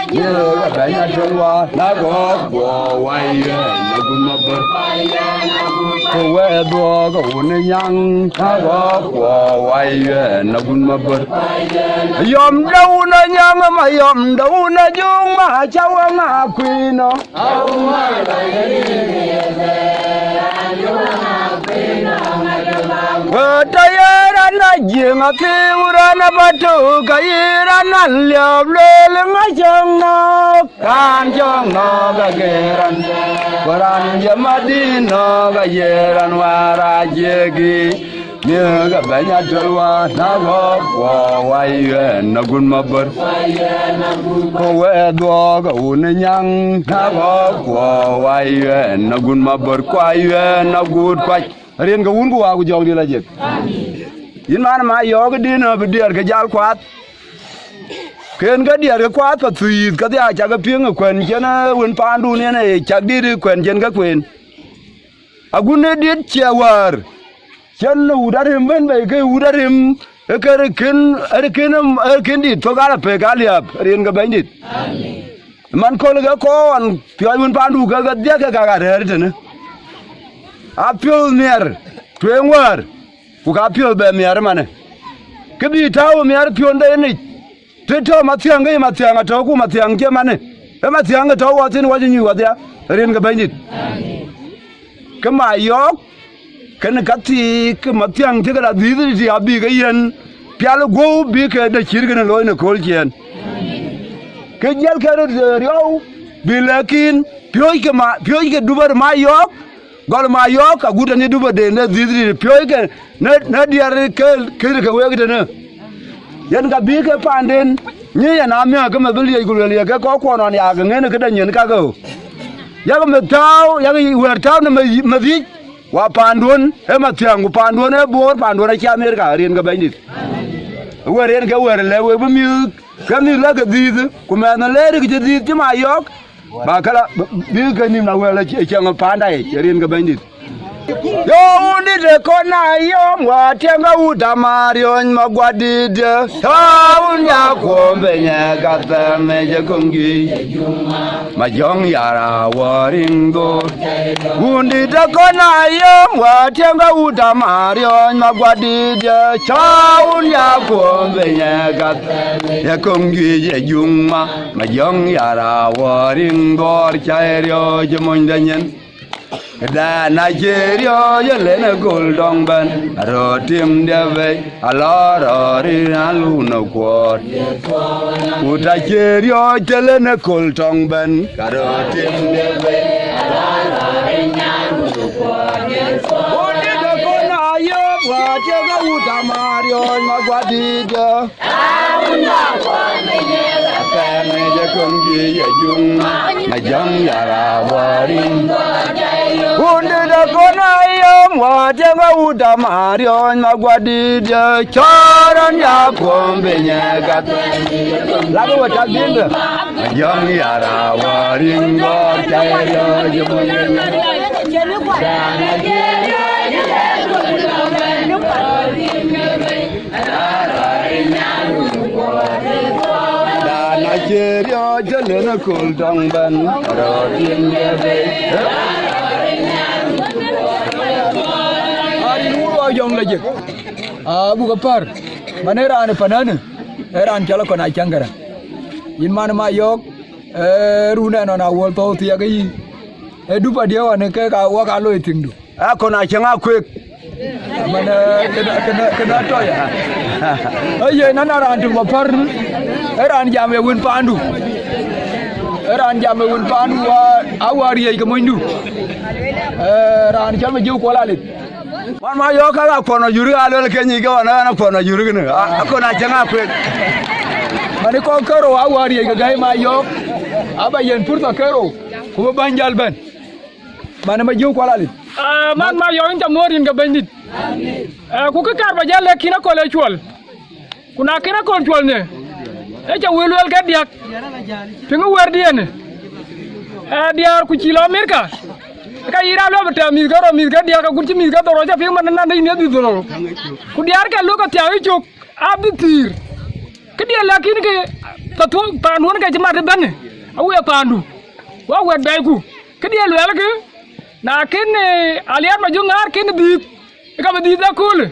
Yek abɛ̈ny atöl wa, na gɔ̈k guɔ wai yɛn agun mabär. Ku wɛɛr dhuɔɔk awun ë nyaŋ, na gɔ̈k guɔ wai yɛn agun mabär. Yɔm de wun ë nyaŋ, ma yɔm de wun ë juŋ, ma cä wä ŋa kuinë. Wëët tɔ ye raan a jiëŋ athiu, raan a bä tuk, ka ye raan a liɔp lueel ŋa cäŋ nɔ̈k. Raan cɔŋ nɔ̈k ake raan, ku raan jam adï nɔ̈k aye raan wäär a jiëëkï. Miëëk abɛ̈ny atöl wa, na gɔ̈k guɔ wai yɛn agun mabär. Ku wɛɛr dhuɔɔk awun ë nyaŋ, na gɔ̈k guɔ wai yɛn agun mabär, ku a yɛn agut kuac. Riɛn ke wun ku waa ku jɔŋdï la jek. Yïn man ma yɔ̈ɔ̈k dïn bï diɛɛr ke jal kuaath. Ken ke diɛɛr ke kuaath pathuyith kedhia cak piŋ ë kuɛ̈n cïn, ë, wën paandun yen ë cak dït ë kuɛ̈n cïn ke kueen. Agun ë dit cie wäär, cïn wut arëm bɛ̈n bei ke wut arëm, ë kë rï kën, ë rï kën, ë rï kën dit thök ala pek aliääp, riɛn ke Bɛ̈nydït. Man kööl ke kɔɔr ɣɔn piɔ̈ɔ̈c wën paandu ke ke dhiëk ke ka ka rɛ̈ɛ̈r tënë. Apiöth miɛr tueŋ wäär, ku ka piöth bɛ miɛr ëmanë. Kë bï tääu miɛr piɔ̈nde yen yic, të tɔ̈ Mathiäŋ ke ye Mathiäŋ atɔ̈, ku Mathiäŋ cie manë, ee Mathiäŋ ke tɔ̈ wɔ thïn wɔ cï nyuc wadhia, riɛn ke Bɛ̈nydït. Ke ma yɔ̈ɔ̈k, kën ka thii ke Mathiäŋ cï ke la dhiëth tïtï abï ke yiɛ̈n pial guɔ̈u bï ke de cït kënë looi në kööl ciëën. Ke jiël ke röt, eh, riɔu, bï lɛ̈k yïn, piööcë ke ma, piööcë ke dupë ma yɔ̈ɔ̈k, gɔl ma yɔ̈ɔ̈k agut tënë dupëden de dhiëth tïtï piööcë ke në, në diɛɛr ke, ke, ke wek tënë. Yen ka bï ke paanden, nyi yen amiäk ke meth bï liec ku lueel ye ke kɔckuɔn ɣɔn ya ke ŋën këde nyin kakë. Yak meth tääu, yak wɛ̈ɛ̈r tääu në meth, meth yic, wa paanduön ee Mathiäŋ, ku paanduön ee Boor, paanduön acï Amerika, riɛn ke Bɛ̈nydït. Wɛ̈ɛ̈r yen ke wɛ̈ɛ̈r lɛ̈k wek bï mïth, ke mïth lɛ̈k ke dhiëth, ku mɛnh lɛ̈ɛ̈r ke cï dhiëth cï ma yɔ̈ɔ̈k, ba kala bï ke nïm na wɛl ë cieŋ paanda yic, riɛn ke Bɛ̈nydït. Yo, wundït ë kɔn na yom, wa tiɛŋ ke wut amariöny ma guadït, ya wun ya kuɔm piny ë ka thɛm ë jɛ köŋ juëc, ma jɔŋ yara wɔ riŋ dhor. Wundït ë kɔn na yom, wa tiɛŋ ke wut amariöny ma guadït, ya wun ya kuɔm piny ë ka thɛm ë jɛ köŋ juëc ë juŋ ma, ma jɔŋ yara wɔ riŋ dhor, ca ë riɔ̈ɔ̈c ë mony de nyin. Dan acie riɔ̈ɔ̈c ë lënë kööl tɔŋ bɛ̈n, röt tim diɛ̈ bei, alɔ rɔ̈ɔ̈r ë raan lun ë kuɔɔr. Ku ta cie riɔ̈ɔ̈c të lënë kööl tɔŋ bɛ̈n, ka röt tim diɛ̈ bei, alɔ rɔ̈ɔ̈r ë raan lun ë kuɔɔr. Wundït ë kɔn ayöp, wa cie ke wut amariöny ma guadït. Apɛɛm ë jɛ köŋ juëc ë juŋ, ma jɔŋ yara wɔ riŋ. Wundït ë kɔn ayöm, wa tiɛŋ ke wut amariöny ma guadït, cɔɔr ɣɔn ya kuɔm piny ë ka. Lakë we tak dhiëndë. Ma jɔŋ yara wɔ riŋ, gɔɔr ca ë riɔ̈ɔ̈c ë mony. Dan acie riɔ̈ɔ̈c të lënë kööl tɔŋ bɛ̈n, röt tim diɛ̈ bei. Arin wun wa jɔŋ la jek. Abuk apär. Man ë raan ë panänë, ë raan cɔl Akɔn Acäŋ Gäräŋ. Yïn man ma yɔ̈ɔ̈k, ë run ɛn ɣɔn awuɔl thɔu thiɛk ë yï. Ë dup adiɛ̈ ɣɔn ë kek a wak aa loi thiŋdu. Akɔn Acäŋ Akuëk. Man, eh, kënë, kënë, kënë atɔ̈ ya. Ee yen, nana raan tök bä pär, ee raan jam ë wën paandu. Ee raan jam ë wën paandu, wa, a wa riëëc ke monydu. Eh, raan cɔl Majiu Kuɔl Alith. Man ma yɔ̈ɔ̈k ka Akɔn Ajur, a luel ke nyic ke ɣɔn, an Akɔn Ajur kënë. A, Akɔn Acäŋ Akuëk. Man ë kɔc kerou, a wa riëëc ke gäi ma yɔ̈ɔ̈k. Aba yen purtha kerou, ku bï bäny jäl bɛ̈n. Man ë Majiu Kuɔl Alith. Ah, man ma yɔ̈ɔ̈k, yïn ca muɔ̈ɔ̈r yïn ke Bɛ̈nydït. Eh, ku kë kaar ba jal lɛ̈k yïn aköl ë cuɔl. Ku na kën aköl cuɔl në, ë ca wël lueel ke diäk. Piŋ wɛ̈ɛ̈rdiɛ̈n. Eh, diäär ku cï lɔ Amerika. Ka yïn raan lɔ bï tɛ̈ɛ̈m mïth ke rou, mïth ke diäk, agut cï mïth ke dhorou, ca piŋ man ënɔn, yïn ye dhil dhorou. Ku diäär ke lök athiau ë cök. Abï pïïr. Këdiɛ̈ lakin ke Pathu paanduɔn ke cï mat ëbɛ̈n, awe paandu, wa wɛt bɛ̈ɛ̈iku. Këdiɛ̈ luɛɛlkï, na kën, eh, Aliɛɛr Majöŋ ŋaar kën dhiëth, ka bï dhiëth ëköölë.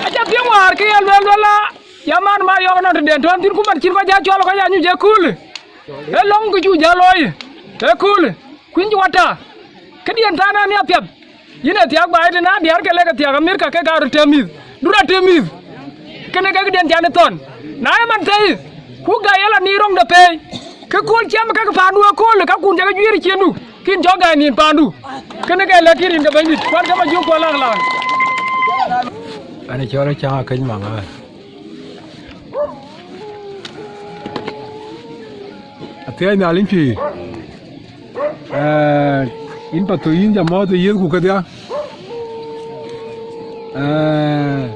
Aca piɛŋ wäär ke ye luɛɛl luɛɛl la, ya man ma yɔ̈ɔ̈k nɔn tëden tɔ̈n thïn, ku man cïn kɔc aa cɔl kɔc aa nyuc ëköölë. Ee lɔ̈ŋ kë cu jäl looi ëköölë, kuïn cï wata. Këdiɛ̈n thaar ënë apiɛth. Yïn ë thiak baai tënë adiäär ke lek ë thiak Amerika kek aa röt tëëm mïth, du rɔt tëëm mïth. Kënë ke këdiɛ̈n can ë thɔn. Na ë man thëi, ku gäi ë la nin röŋde pei, ke kööl cam kek paandu ëköölë, ka kun jɔ ke juiir ë ciëëndu, kïn cɔk gäi nin paandu. Kënë ke lɛ̈k yïn rin ke Bɛ̈nydït, kuat ke Majöŋ kuɔl laŋ laŋ. Ɛn ë cɔl ë caŋ akëc maŋ ëbɛ̈n. Athiɛɛi Nhialic pïïr. Ɛɛ, yïn Pathuyith, yïn ca mɔ̈ɔ̈th ë yiëthku kedhia. Ɛɛ,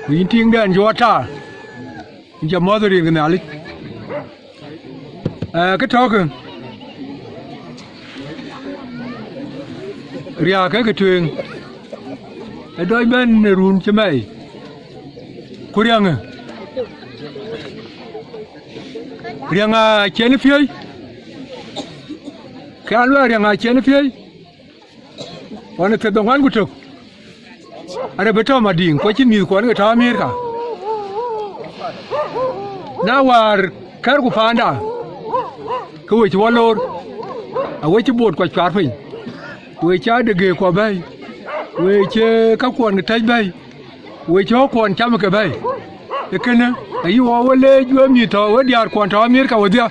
ku yïn tiiŋdɛn cï wɔ taar, yïn ca mɔ̈ɔ̈th ë rin ke Nhialic. Ɛɛ, kë tɔ̈kë, riääk ke kë tueŋ, ë dɔc bɛ̈n në run cï mɛi, ku riäŋë, riäŋ acïn piööc, ke an luɛɛl riäŋ acïn piööc, ɣɔn ë thiërdhoŋuan ku tök, arë bï tɔ̈ Madiŋ, ku acïn mïthkuɔn ke tɔ̈ Amerika. Na wäär kɛ̈rku paanda, ke we cï wɔ loor, awe cï boot kuɔ cuar piny, we cï adegeekuɔ bɛ̈ɛ̈i, we cï käkuɔn ke tɛ̈c bɛ̈ɛ̈i, we cï ɣɔ̈kkuɔn cam ke bɛ̈ɛ̈i. Ee kënë, ayï wɔ we leec we mïth tɔ̈, we diäärkuɔn tɔ̈ Amerika wedhia.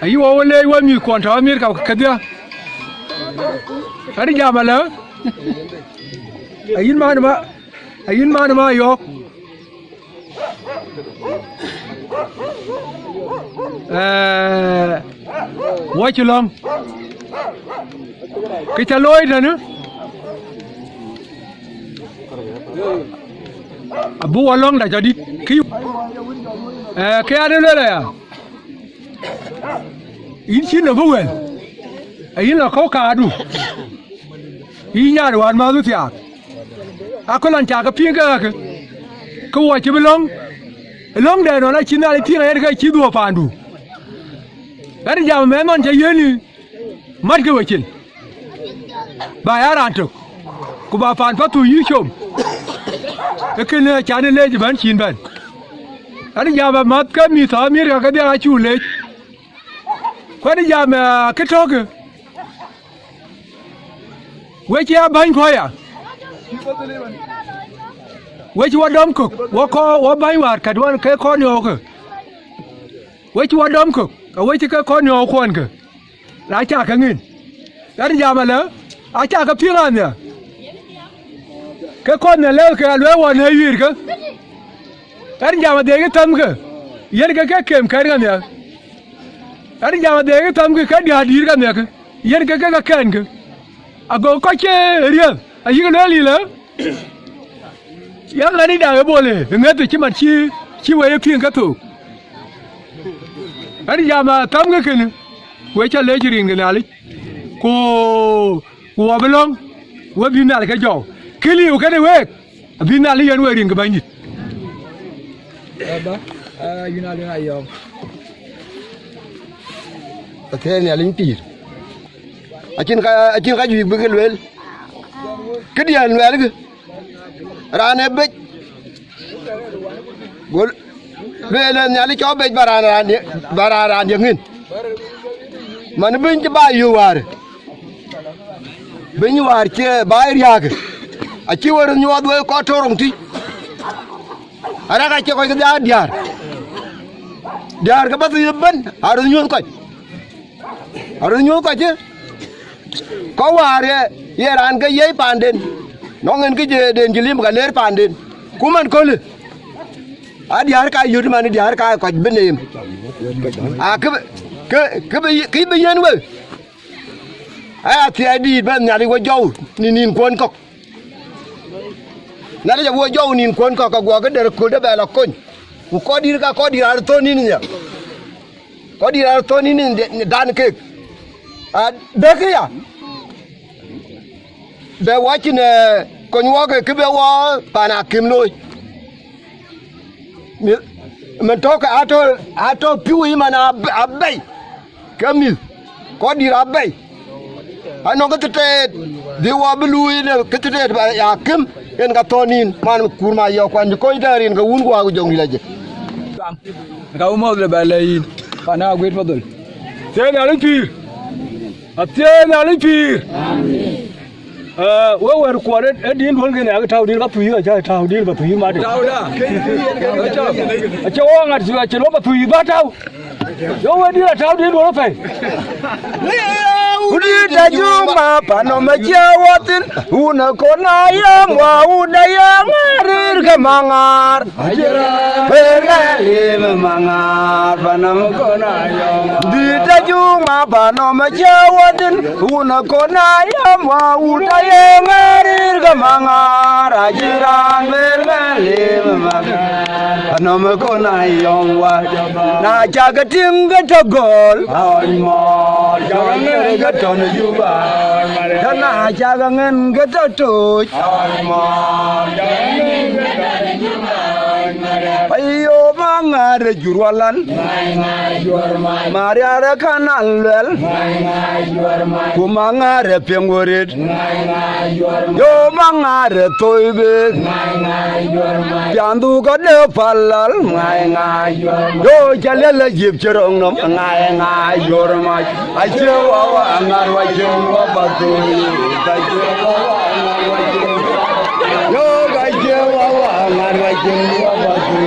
Ayï wɔ we leec we mïthkuɔn tɔ̈ Amerika kedhia. Ɣɛn jam alë, ayïn man ma, ayïn man ma yɔ̈ɔ̈k. Ɛɛ, wɔ cï lɔ̈ŋ, kë ca looi tënë, abï wɔ lɔ̈ŋda jɔ dït. Kë, ɛɛ, kë an ë lueel aya, yïn cïn nɔm bï wël, ayïn lɔ kɔ̈u kaardu, yïn nyan wään mäthdu thiaak. Aköl ɣɔn cakë piŋ ke ɣäkë, ke wɔ cï bï lɔ̈ŋ, ë lɔ̈ŋdɛn ɣɔn acï Nhialic piŋ ayen ke cï dhuɔ̈k paandu. Ɣɛn jam mɛnh ɣɔn ca yiëëni, matkë we cin, ba ya raan tök, ku ba paan Pathuyith com. Ee kënë acan ë leec ëbɛ̈n cïn bɛ̈n. Ɣɛn jam amäth ke mïth tɔ̈ Amerika kedhia acuk leec. Ku ɣɛn jam, eh, kë tɔ̈kë, we cï a bäny kɔ̈ɔ̈ya, we cï wɔ dɔm kök, wɔ kɔ̈, wɔ bäny wäär kɛ̈t ɣɔn ke kɔn yɔ̈ɔ̈kë, we cï wɔ dɔm kök, awe cï ke kɔn yɔ̈ɔ̈k kuɔnkë, na cakë ŋic. Ɣɛn jam alë, acakë piŋ anhiar, ke kɔn nhial lɛ̈k ke aluɛɛl ɣɔn ë yuiirkë. Ɣɛn jam adhie ke thɛmkë, yen ke ke kem kɛ̈n ɣɛn nhial. Ɣɛn jam adhie ke thɛmkë ke diäär dïït ɣɛn nhial, yen ke ke ke kɛ̈nkë. Ago kɔc cï riëëth ayïk lueel yïlë, ya ɣɛn ida ë bol ë ŋëth cï man cï, cï wëi ë piŋ ke thook. Ɣɛn jam athɛmkë kënë, we ca leec rin ke Nhialic, ku, ku wɔ bï lɔ̈ŋ, we bï Nhialic ke jɔu. Kë liu kënë week, abï Nhialic yen we rin ke Bɛ̈nydït. Baba, ah, yïn Alin Ayɔm. Athiɛɛi Nhialic pïïr. Acïn ka, acïn ka juëc bï ke lueel. Këdiɛ̈n luɛɛlkë, raan ë bec, go lueel ë Nhialic cɔk bec ba raan, raan dië, ba raan, raan dië ŋin. Man bïny cï ba yök wäär, bïny wäär cï ba riääk, acï we röt nyuɔɔth wek kɔc tɔ̈ roŋ tïc. Arëk acï kɔc ke dhiaar diäär, diäär ke Pathuyith ëbɛ̈n aröt nyuɔ̈th kɔc, aröt nyuɔ̈th kɔc cï kɔc wäär ye, ye raan ke yiëc paanden, nɔŋ en kë jëden cï lim ka leer paanden. Ku man kölë, a diäär ka yöt man diäär ka kɔc bï neem. A kë, kë, kë bï, kë bï yen we, aya thiɛɛi dïït bɛ̈n Nhialic we jɔu në nïn kuɔn kɔ̈k. Nhialic awo jɔu nïn kuɔn kɔ̈k, ke guɔ ke der köldë bɛ lɔ kony. Ku kɔc dït ka kɔc dït raan thon nïn nhial, kɔc dït raan thon nïn dan kek. A dëkë ya, bɛ wɔ cïn, eh, kony wɔ ke kë bɛ wɔ paan akïm looi. Mïth, mën tɔ̈ ke atɔ̈, atɔ̈ pïu yï man ab-, abɛ̈i. Ke mïth, kɔc dït abɛ̈i. Anɔŋ kë thëtɛɛt, dhil wɔ bï luui në kë thëtɛɛt ba ya këm, yen ka thɔ̈n yïn, man kuur ma yɔ̈ɔ̈k kuan cï kony tɛ̈ rin ke wun guɔ ku jɔŋ dït ajëk. Ka wun mɔ̈th le ba lɛ̈k yïn, pan aguiɛt pathol. Thiëëc Nhialic pïïr. Athiëëc Nhialic pïïr. Ee, wek wɛ̈ɛ̈r kuɔɔr ë, ë din duɔ̈n kën yak tääu din ba thuyi, acä tääu din ba thuyi madï. Tääu da. Acä wɔ ŋat, acä wɔ ba thuyi ba tääu. Yo, wek din atääu din duɔ̈n apɛi. Kudït ajuŋ ma panom acie wɔ thïn, wun akon ayam wa wun ayam arir ke maŋar. Ajira, pega lim maŋar, panam kona yom. Dït ajuŋ ma panom acie wɔ thïn, wun akon ayam wa wun ayam arir ke maŋar. Ajira, pega lim maŋar, panam kona yom wa. Na cak tïŋ ke tɔ̈ göl, awany mɔɔr, cak ŋɛn ke tɔ̈ në Juba. Na cak ŋɛn ke tɔ̈ tooc, Ayo maŋar jur walan. Mariara kana luel. Ku maŋar piŋ wurit. Yo maŋar thoi be. Piandu ka de palal. Yo jalel jip chirong nom. Acie wawa aŋar wa cieŋ wa bathui, acie wawa aŋar wa cieŋ. Yo, acie wawa aŋar wa cieŋ wa bathui,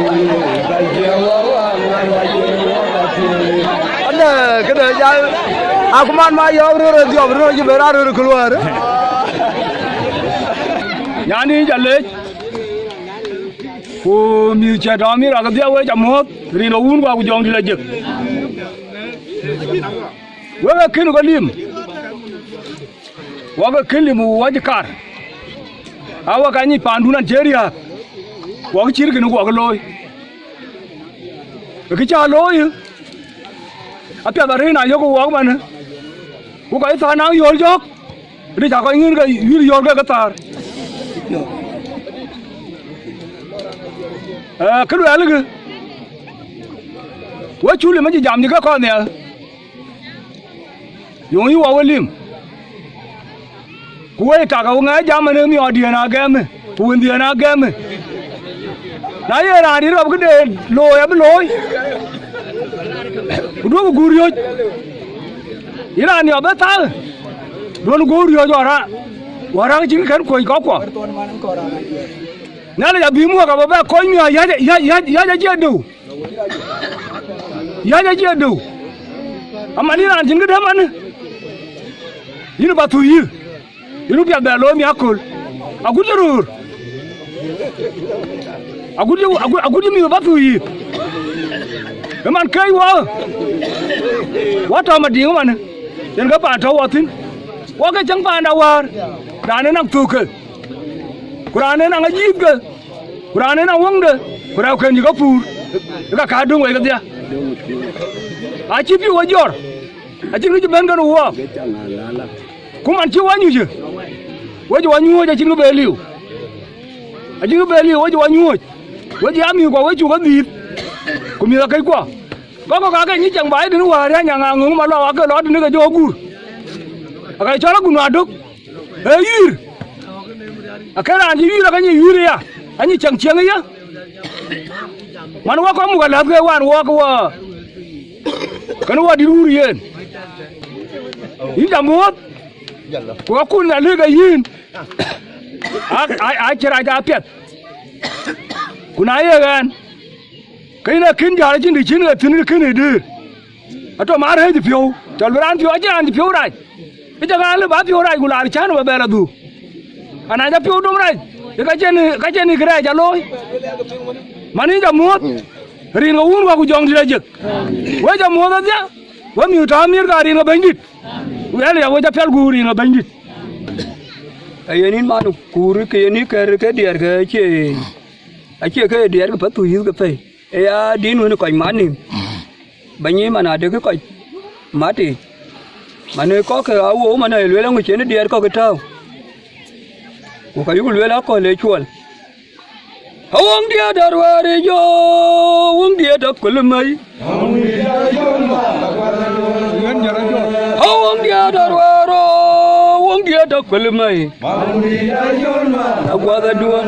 acie wawa aŋar wa cieŋ wa bathui. Ada, këde jal, akuman ma yɔ̈ɔ̈k röör ë dhiɔp röör cï ben raan röör ë këluäär. Nyan yïn ca lec, ku mïth cä tɔ̈ mïth rak dhiau wek ca muɔ̈th, rin ë wun guɔ ku jɔŋdït ajëk. Wek ee kën ke lim, wek ee kën lim wɔ cï kar, a wek ka nyic paandun an cie riääk, wɔ cït kën guɔ looi. Kë cä looi, apiɛth arëën ayök wɔk manë, ku kɔc thaar naŋ yööl jɔ̈ɔ̈k, rïc aa kɔc ŋïn ke wïïr yööl ke ke thaar. Ee, kë luɛɛlkï, wek cuk lim acï jam cï ke kɔn nhial. Yöŋ yï wɔ we lim. Ku wëi tak, awu ŋɛk jam ënë miɔɔrdiën aa gɛ̈më, ku wëndiën aa gɛ̈më. Na ye raan dït rɔp këde looi abï looi, ku duökï guur riöc. Yïn raan niɔp ë thal, duön guur riöc wä rak, wä rak cïn kën kuöc kɔ̈kkuɔ. Nhialic abï muɔ̈k abä bɛ kony miɔɔc yäc, yäc, yäc, yäc acie dëu. Yäc acie dëu. Aman yïn raan cïn këdë manë, yïn ba thuk yï, yïn piath bɛ looi miäkköl. Agut cï röör, agut cï, agut, agut cï mïth ba thuk yï. Ëman këc wɔ, wɔ tɔ̈ Madiŋ ëmanë, yen ke paan tɔ̈ wɔ thïn. Wɔ ke cäŋ paanda wäär, raan ë naŋ thökë, ku raan ë naŋ ajïïthke. Ku raan en awäŋde, ku rɛɛukën yï kepuur, ë ka kä döŋ wei kedhie. Acï pïu we jɔr, acïn kë cï bɛ̈n kën wɔɔk. Ku man cï wɔ nyucë, we cï wɔ nyuööc, acïn kë be liu. Acïn kë be liu, we cï wɔ nyuööc. We cï amïth kuɔ, we cuk ke dhiith, ku mïth akëckuɔ. Kɔ̈k kɔ̈k aake nyic cäŋ baai tënë wäär, ya nyaŋ aŋöŋ ma lɔ, aake lɔ tënë ke jɔ guur. Aka cɔl agun adök. Ee yuiir. Akën raan cï yuiir, aka nyic yuiir aya, anyic cäŋ ciëŋ aya. Man wɔ kɔc muk aläth ke wan wɔ ke wɔ, kën wɔ dït wuur yen. Yïn ca muɔ̈th, ku akun Nhialic ke yïn. A, a, a cï rac apiɛth. Ku na ye ɣɛn, ke yïn akïn jäl acïn të cïn ɣet thïn, kën ë dëër. Atɔ̈ ma rɛ̈ɛ̈c piɔ̈u, cɔl bï raan piɔ̈u, acïn raan cï piɔ̈u rac. Ë cä ŋa lë ba piɔ̈u rac, ku laar cän ba bɛ lɔ dhuk. Ana cä piɔ̈u dom rac, ë ka cïn, ka cïn kërɛɛc ca looi. Man yïn ca muɔ̈th, rin ke wun wä ku jɔŋdït ajëk. We ca muɔ̈th adhia, we mïth tɔ̈ Amerika, rin ke Bɛ̈nydït. Wɛ̈l ya we ca piɛl guur, rin ke Bɛ̈nydït. Ayen yïn man kuur, ke yen yï kɛ̈r ke diɛɛr ke cie, acie ke diɛɛr ke path thuk yïth ke pɛ̈i. Ë ya din wën kɔc mat nïïm, bɛ̈ny man adekï kɔc mat yiic, man ë kɔ̈k ke awou man ë lueel aŋö cïn diɛɛr kɔ̈k ë tääu, ku ka yuk lueel akɔ̈l ë cuɔl. Awɔŋ diɛt aruɛɛr ë jɔ, wɔŋ diɛt aköl mei. Awɔŋ diɛt aruɛɛr, wɔŋ diɛt aköl mei. Aguath aduɔn,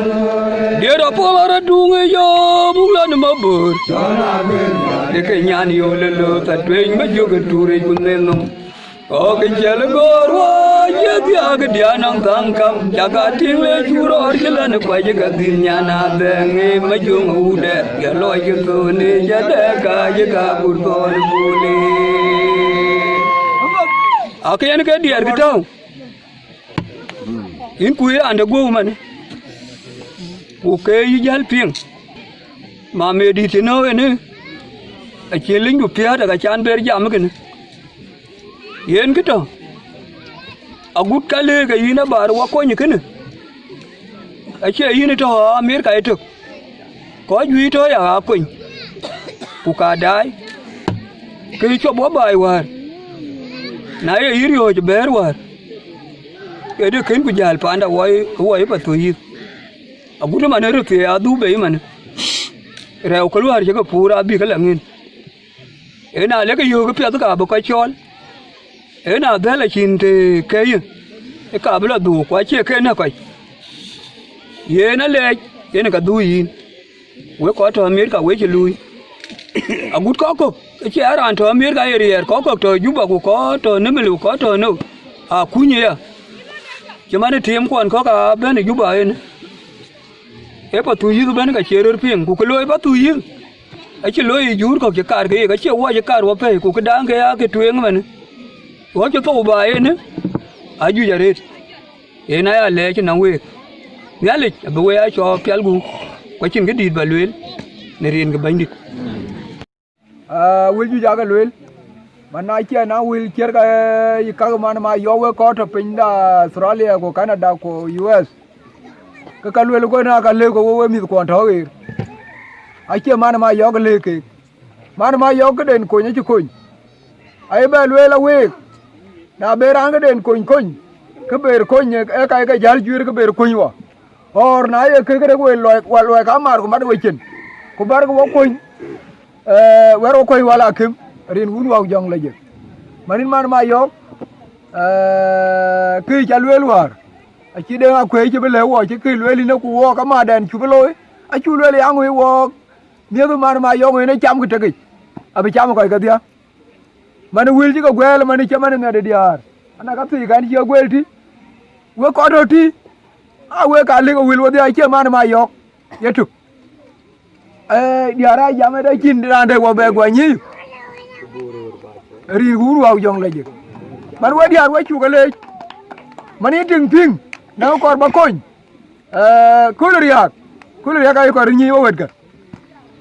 diɛt apɔl arɔt duŋ ë jɔ, buk lɔ në maböör. Deke nyan yöl ë löth atueny, bä jök ë tuuric ku nhen nɔm. Kɔc ciɛl gɔ̈ɔ̈r wä, ye dhiaak diaan nɔŋ thaŋ kam, cak a tiŋ le cu rɔɔr cï lɛ̈n kuac ka dhil nyan adhɛŋ ë majöŋ wudɛ, ye lɔc cï thööni jadɛ ka ye ka gur thɔɔl buli. Akë yen ke diɛɛr kë tɔ̈u, yïn ku ye raan de guöu man, ku ke yï jäl piŋ, ma mëdït cï nɔ̈k ënë, acïn liny du piäät, aka can ber jam kënë. Yen kë tɔ̈, agut ka lëëk ke yïn abar wä kony kënë, acie yïn tɔ̈ Amerika ëtök, kɔc juëc tɔ̈ ya aa kony, ku ka daai, ke cop wä baai wäär, na ye yï riɔ̈ɔ̈c bɛ̈ɛ̈r wäär, ke de kën ku jäl paanda wɔ, wɔ ë Pathuyith, agut man ë röt thiëëc adhuk bei man, rɛɛu ke luäär cï ke puur abï ke la ŋën. Ëna lek yöök piɛth ka bï kɔc cɔɔl, ëna dhɛ̈l acïn të ke yï, ë ka bï lɔ dhuuk, ku acie ke näk kɔc. Yen alɛɛc, yen ka dhuk yïn, wek kɔc tɔ̈ Amerika, wek cï luui. Agut kɔc kɔ̈k, acie raan tɔ̈ Amerika ye riɛɛr, kɔc kɔ̈k tɔ̈ Juba, ku kɔc tɔ̈ Nimili, ku kɔc tɔ̈ nou, akuny aya. Cï man ë tiimkuɔn kɔ̈k aa bɛ̈n ë Juba ënë. Ee Pathuyith ëbɛ̈n ka cie röt piŋ, ku kë looi Pathuyith, acï looi ë juur kɔ̈k cï kar ke yek, acie wɔ cï kar wɔ pɛ̈i, ku këdäŋ ke ya ke tueŋ ëmɛnë. Ɣɔn cï thou baai ënë, ajuëc arëët. Yen aya lɛɛc nɔŋ week. Nhialic abï we aa cɔɔk pial gup, ku acïn këdïït bä lueel në rin ke Bɛ̈nydït. Aa, wël juëc aake lueel, man na ciɛn a wël ciɛ̈r ka, ee, yï kak man ma yɔ̈ɔ̈k wek kɔc tɔ̈ piny da Australia ku Canada ku U S, ke ka lueel kɔn aa ka lëk ke wek, wek mïthkuɔn tɔ̈ ɣeer. Acie man ma yɔ̈ɔ̈k lëk keek. Man ma yɔ̈ɔ̈k këden kony acï kony. Aye bɛ lueel aweek, na be raan këden kony kony, ke ber kony, ee ka ye ke jäl juëër ke ber kony wɔ. Ɣɔɔr na ye kek rek wek luɔi, wä luɔi ka maar ku mat we cin, ku bär ke wɔ kony, ee, wɛ̈r wɔ kony wal akïm, rin wun wä jɔŋ lɔ jek. Man yïn man ma yɔ̈ɔ̈k, ee, kë ca lueel wäär, acï deŋ akuëëc cï bï lëu wɔ, cï kë lueel yïn ku wɔɔk amadɛn cu bï looi, acu lueel yaŋ wëi wɔɔk, miëth man ma yɔ̈ɔ̈k yen ë cam kë tekic, abï cam kɔc kedhia. Man wël cï ke guɛɛl, man cï man ŋɛt ë diäär, ana ka thii kan cï guɛɛl tï, wek kɔc tɔ̈ tï, a wek ka lëk ë wël wedhia, acie man ma yɔ̈ɔ̈k yetök. Ee, diäär aa jam ëda cïn raan dek wɔ bɛ guɔ nyïï, rin wun wä jɔŋ lɔ jek. Man we diäär we cuk ë leec, man yï tiŋ piŋ, na kɔɔr bä kony, ee, kööl riääk, kööl riääk ayï kɔɔr nyïï we wetkë.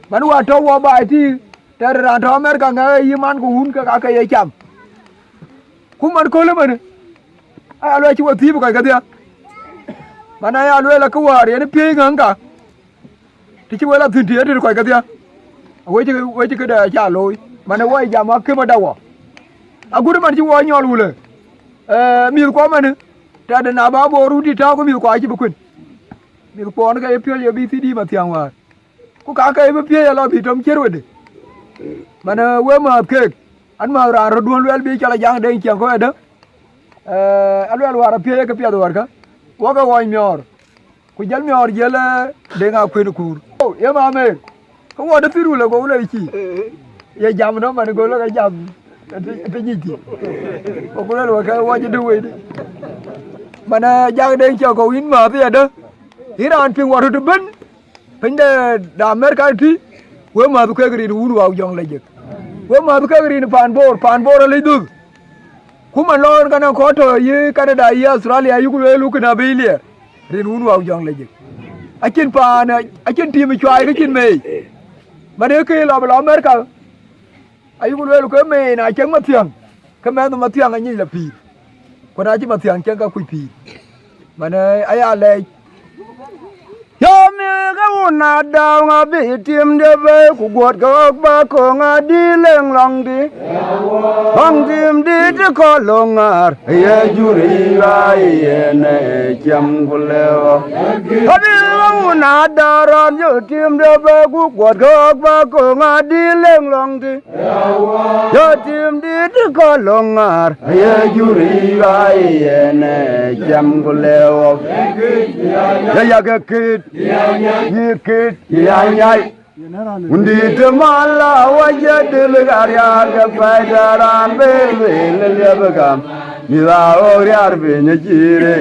Man wä tɔ̈ wɔ baai tï, tɛ̈t raan tɔ̈ Amerika ŋɛk yï man ku wun ke ka ke ye cam. Ku man kööl ëmënë, aya lueel cï we thiëëp kɔc kedhia. Man aya lueel akë wäär yen piëëc ŋäŋ ka, të cï we la thïn të ye tëde kɔc kedhia. Wecë, wecë këde aca looi, man ë wɔ jam akïm ada wɔ. Agut man cï wɔ nyɔl wulë, ee, mïthkuɔ manë, tɛ̈t na bä boor run dït tääu ke mïthkuɔ acï bï kuën. Mïthkuɔn ke ye piööc ye bï thïn dïïm athiäŋ wäär. Ku ka ke bï piëëc alɔ bï tɔ̈m ciër wedë. Man, ee, we määth keek, an määth raan rötduön luɛl bï cɔl Ajaŋ Deŋ Ciɛŋkɔ̈u ëdë. Ee, aluɛl wäär apiëëc ke piɛth wäärkä, wɔ ke ɣɔɔc miɔɔr, ku jäl miɔɔr jiël, ee, Deŋ Akuën Kuur. Oh, ye mamer, ke wɔ de thïn wulë, go wulë cï. Ye jam nɔm man, go lɔ ke jam, të, të nyic thïn. Go ku luɛl wɔ ke wɔ cï dë wëidï. Man, ee, Ajaŋ Deŋ Ciɛŋkɔ̈u yïn määth yadë, yïn raan piŋ wɔ röt ëbën. Piny de, de Amerika tï, we mäth kek rin wun wä jɔŋ lɔ jek. We mäth kek rin paan Bor, paan Bor alec dhuth. Ku man lɔɔr kan kɔc tɔ̈ yï Canada, yï Australia, yï ku lueel lukïn abï liɛɛr, rin wun wä jɔŋ lɔ jek. Acïn paan, acïn tim cuai ke cïn meei. Man ee ke lɔ, lɔ Amerika, ayï ku lueel ke meei na cieŋ mathiäŋ, ke mɛnh mathiäŋ anyic lɔ pïïr. Ku na cï mathiäŋ cieŋ, ka kuc pïïr. Man, ee, aya lɛc. Yɔmi ke wun adau ŋa bï tim de bei, ku guɔt ke ɣɔk ba koŋ adï leŋ lɔŋdï. Lɔŋ tim dït kɔl lɔŋ ŋaar, ye jur ë yuai yen ë ciɛm ku lëu. Adï lɔŋ Na dɔrɔn jɔ tim de bɛ ku kuɔt kɔ̈k bä koŋ adï leŋ lɔŋ ti. Jɔ tim dït kɔ̈k lɔŋ ŋaar. Aye juri ba yen, eh, cam ku le wok. Ya ya ke kit. Yi kit. Ya nyai. Wundït mal la wa jadil gariar ke pɛi daran be le le liab kam. Mi da o riar be ne jire.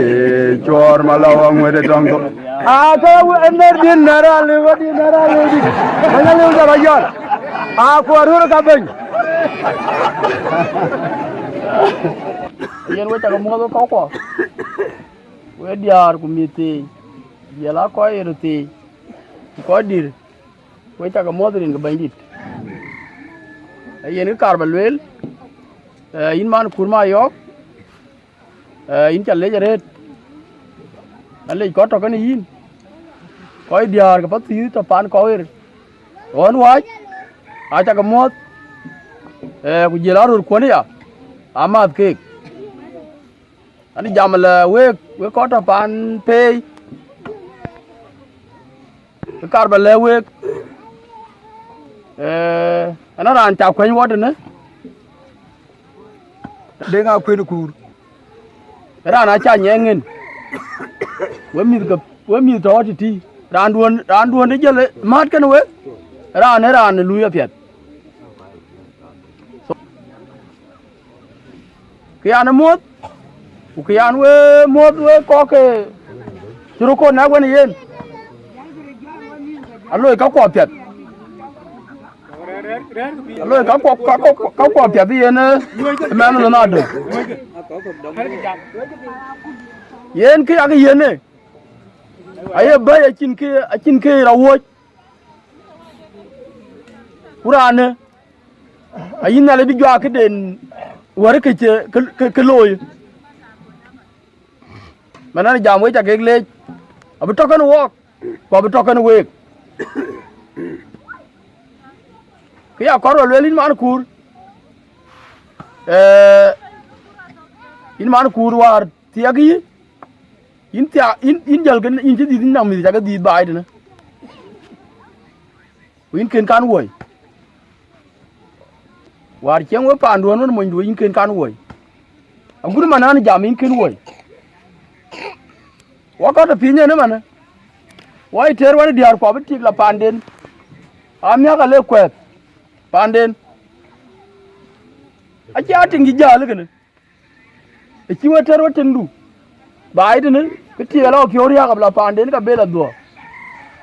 Chor mala wa ŋwede tong to. A ka wu ener din nara le wa din nara le din. Banya le wa ba yor. A ko rur ka ben. Yen we ta ka mo ko ko. We diar ku mi ti. Yela ko ir ti. Ko dir. We cakë muɔ̈th rin ke Bɛ̈nydït. Ee yen kë kaar bä lueel, ee, yïn man Kur Mayɔ̈ɔ̈k, ee, yïn ca lec arëët, alec kɔc tɔ̈ kenë yïn, kɔc diäär ke Pathuyith tɔ̈ paan kɔ̈u ɣer, ɣɔn wääc, aa cakë muɔ̈th, ee, ku jiël aröörkuɔ̈n aya, amääth keek. An jam lɛ week, wek kɔc tɔ̈ paan peei, kë kaar bä lɛ̈k week, ee, ɣɛn raan ca kuɛny wɔ tënë, Deŋ Akuën Kuur, raan aca nyɛɛŋ ŋën, we mïth ke, we mïth tɔ̈ tëtï, raanduön, raanduön de jël mät kenë we, raan ë raan ë luui apiɛth. Kë yan ë muɔ̈th, ku kë yan we muɔ̈th we kɔ̈k ke cï röt kɔn nɛ̈k wën ë yen, aloi kakuɔ piɛth. Aloi kakuɔ, kakuɔ, kakuɔ piɛth yen, ee, mɛnh lon adöŋ. Yen kë yak yen ë, aye bɛ̈i acïn kë, acïn kë rɔt wuɔ̈c. Ku raanë, ayï Nhialic bï juak këden wär kë cï, kë, kë, kë looi. Manän jam wec akek leec, abï tɔ̈ kenë wɔɔk, ku abï tɔ̈ kenë week. Kë ya kɔɔr rɔ lueel yïn man Kuur, ee, yïn man Kuur wäär thiɛk yï, yïn thiak, yïn, yïn jäl kën, yïn cï dhiëth, yïn naŋ mïth cakë dhiëth baai tënë. Ku yïn kën kan wuɔ̈i. Wäär cieŋ we paanduön wën monydu yïn kën kan wuɔ̈i. Agut man an jam yïn kën wuɔ̈i. Wɔ kɔ̈t ë piny en ëmënë. Wɔ ye tëër wën diäär ku abï tik la paanden. Amiäk ale kuɛth paanden. Acie atiŋ cï jäl kënë. Ë cï we tër we tiŋdu, ba yï tënë, kë tik alɔ piɔ̈u riääk abï la paanden ka bel adhuɔ̈k.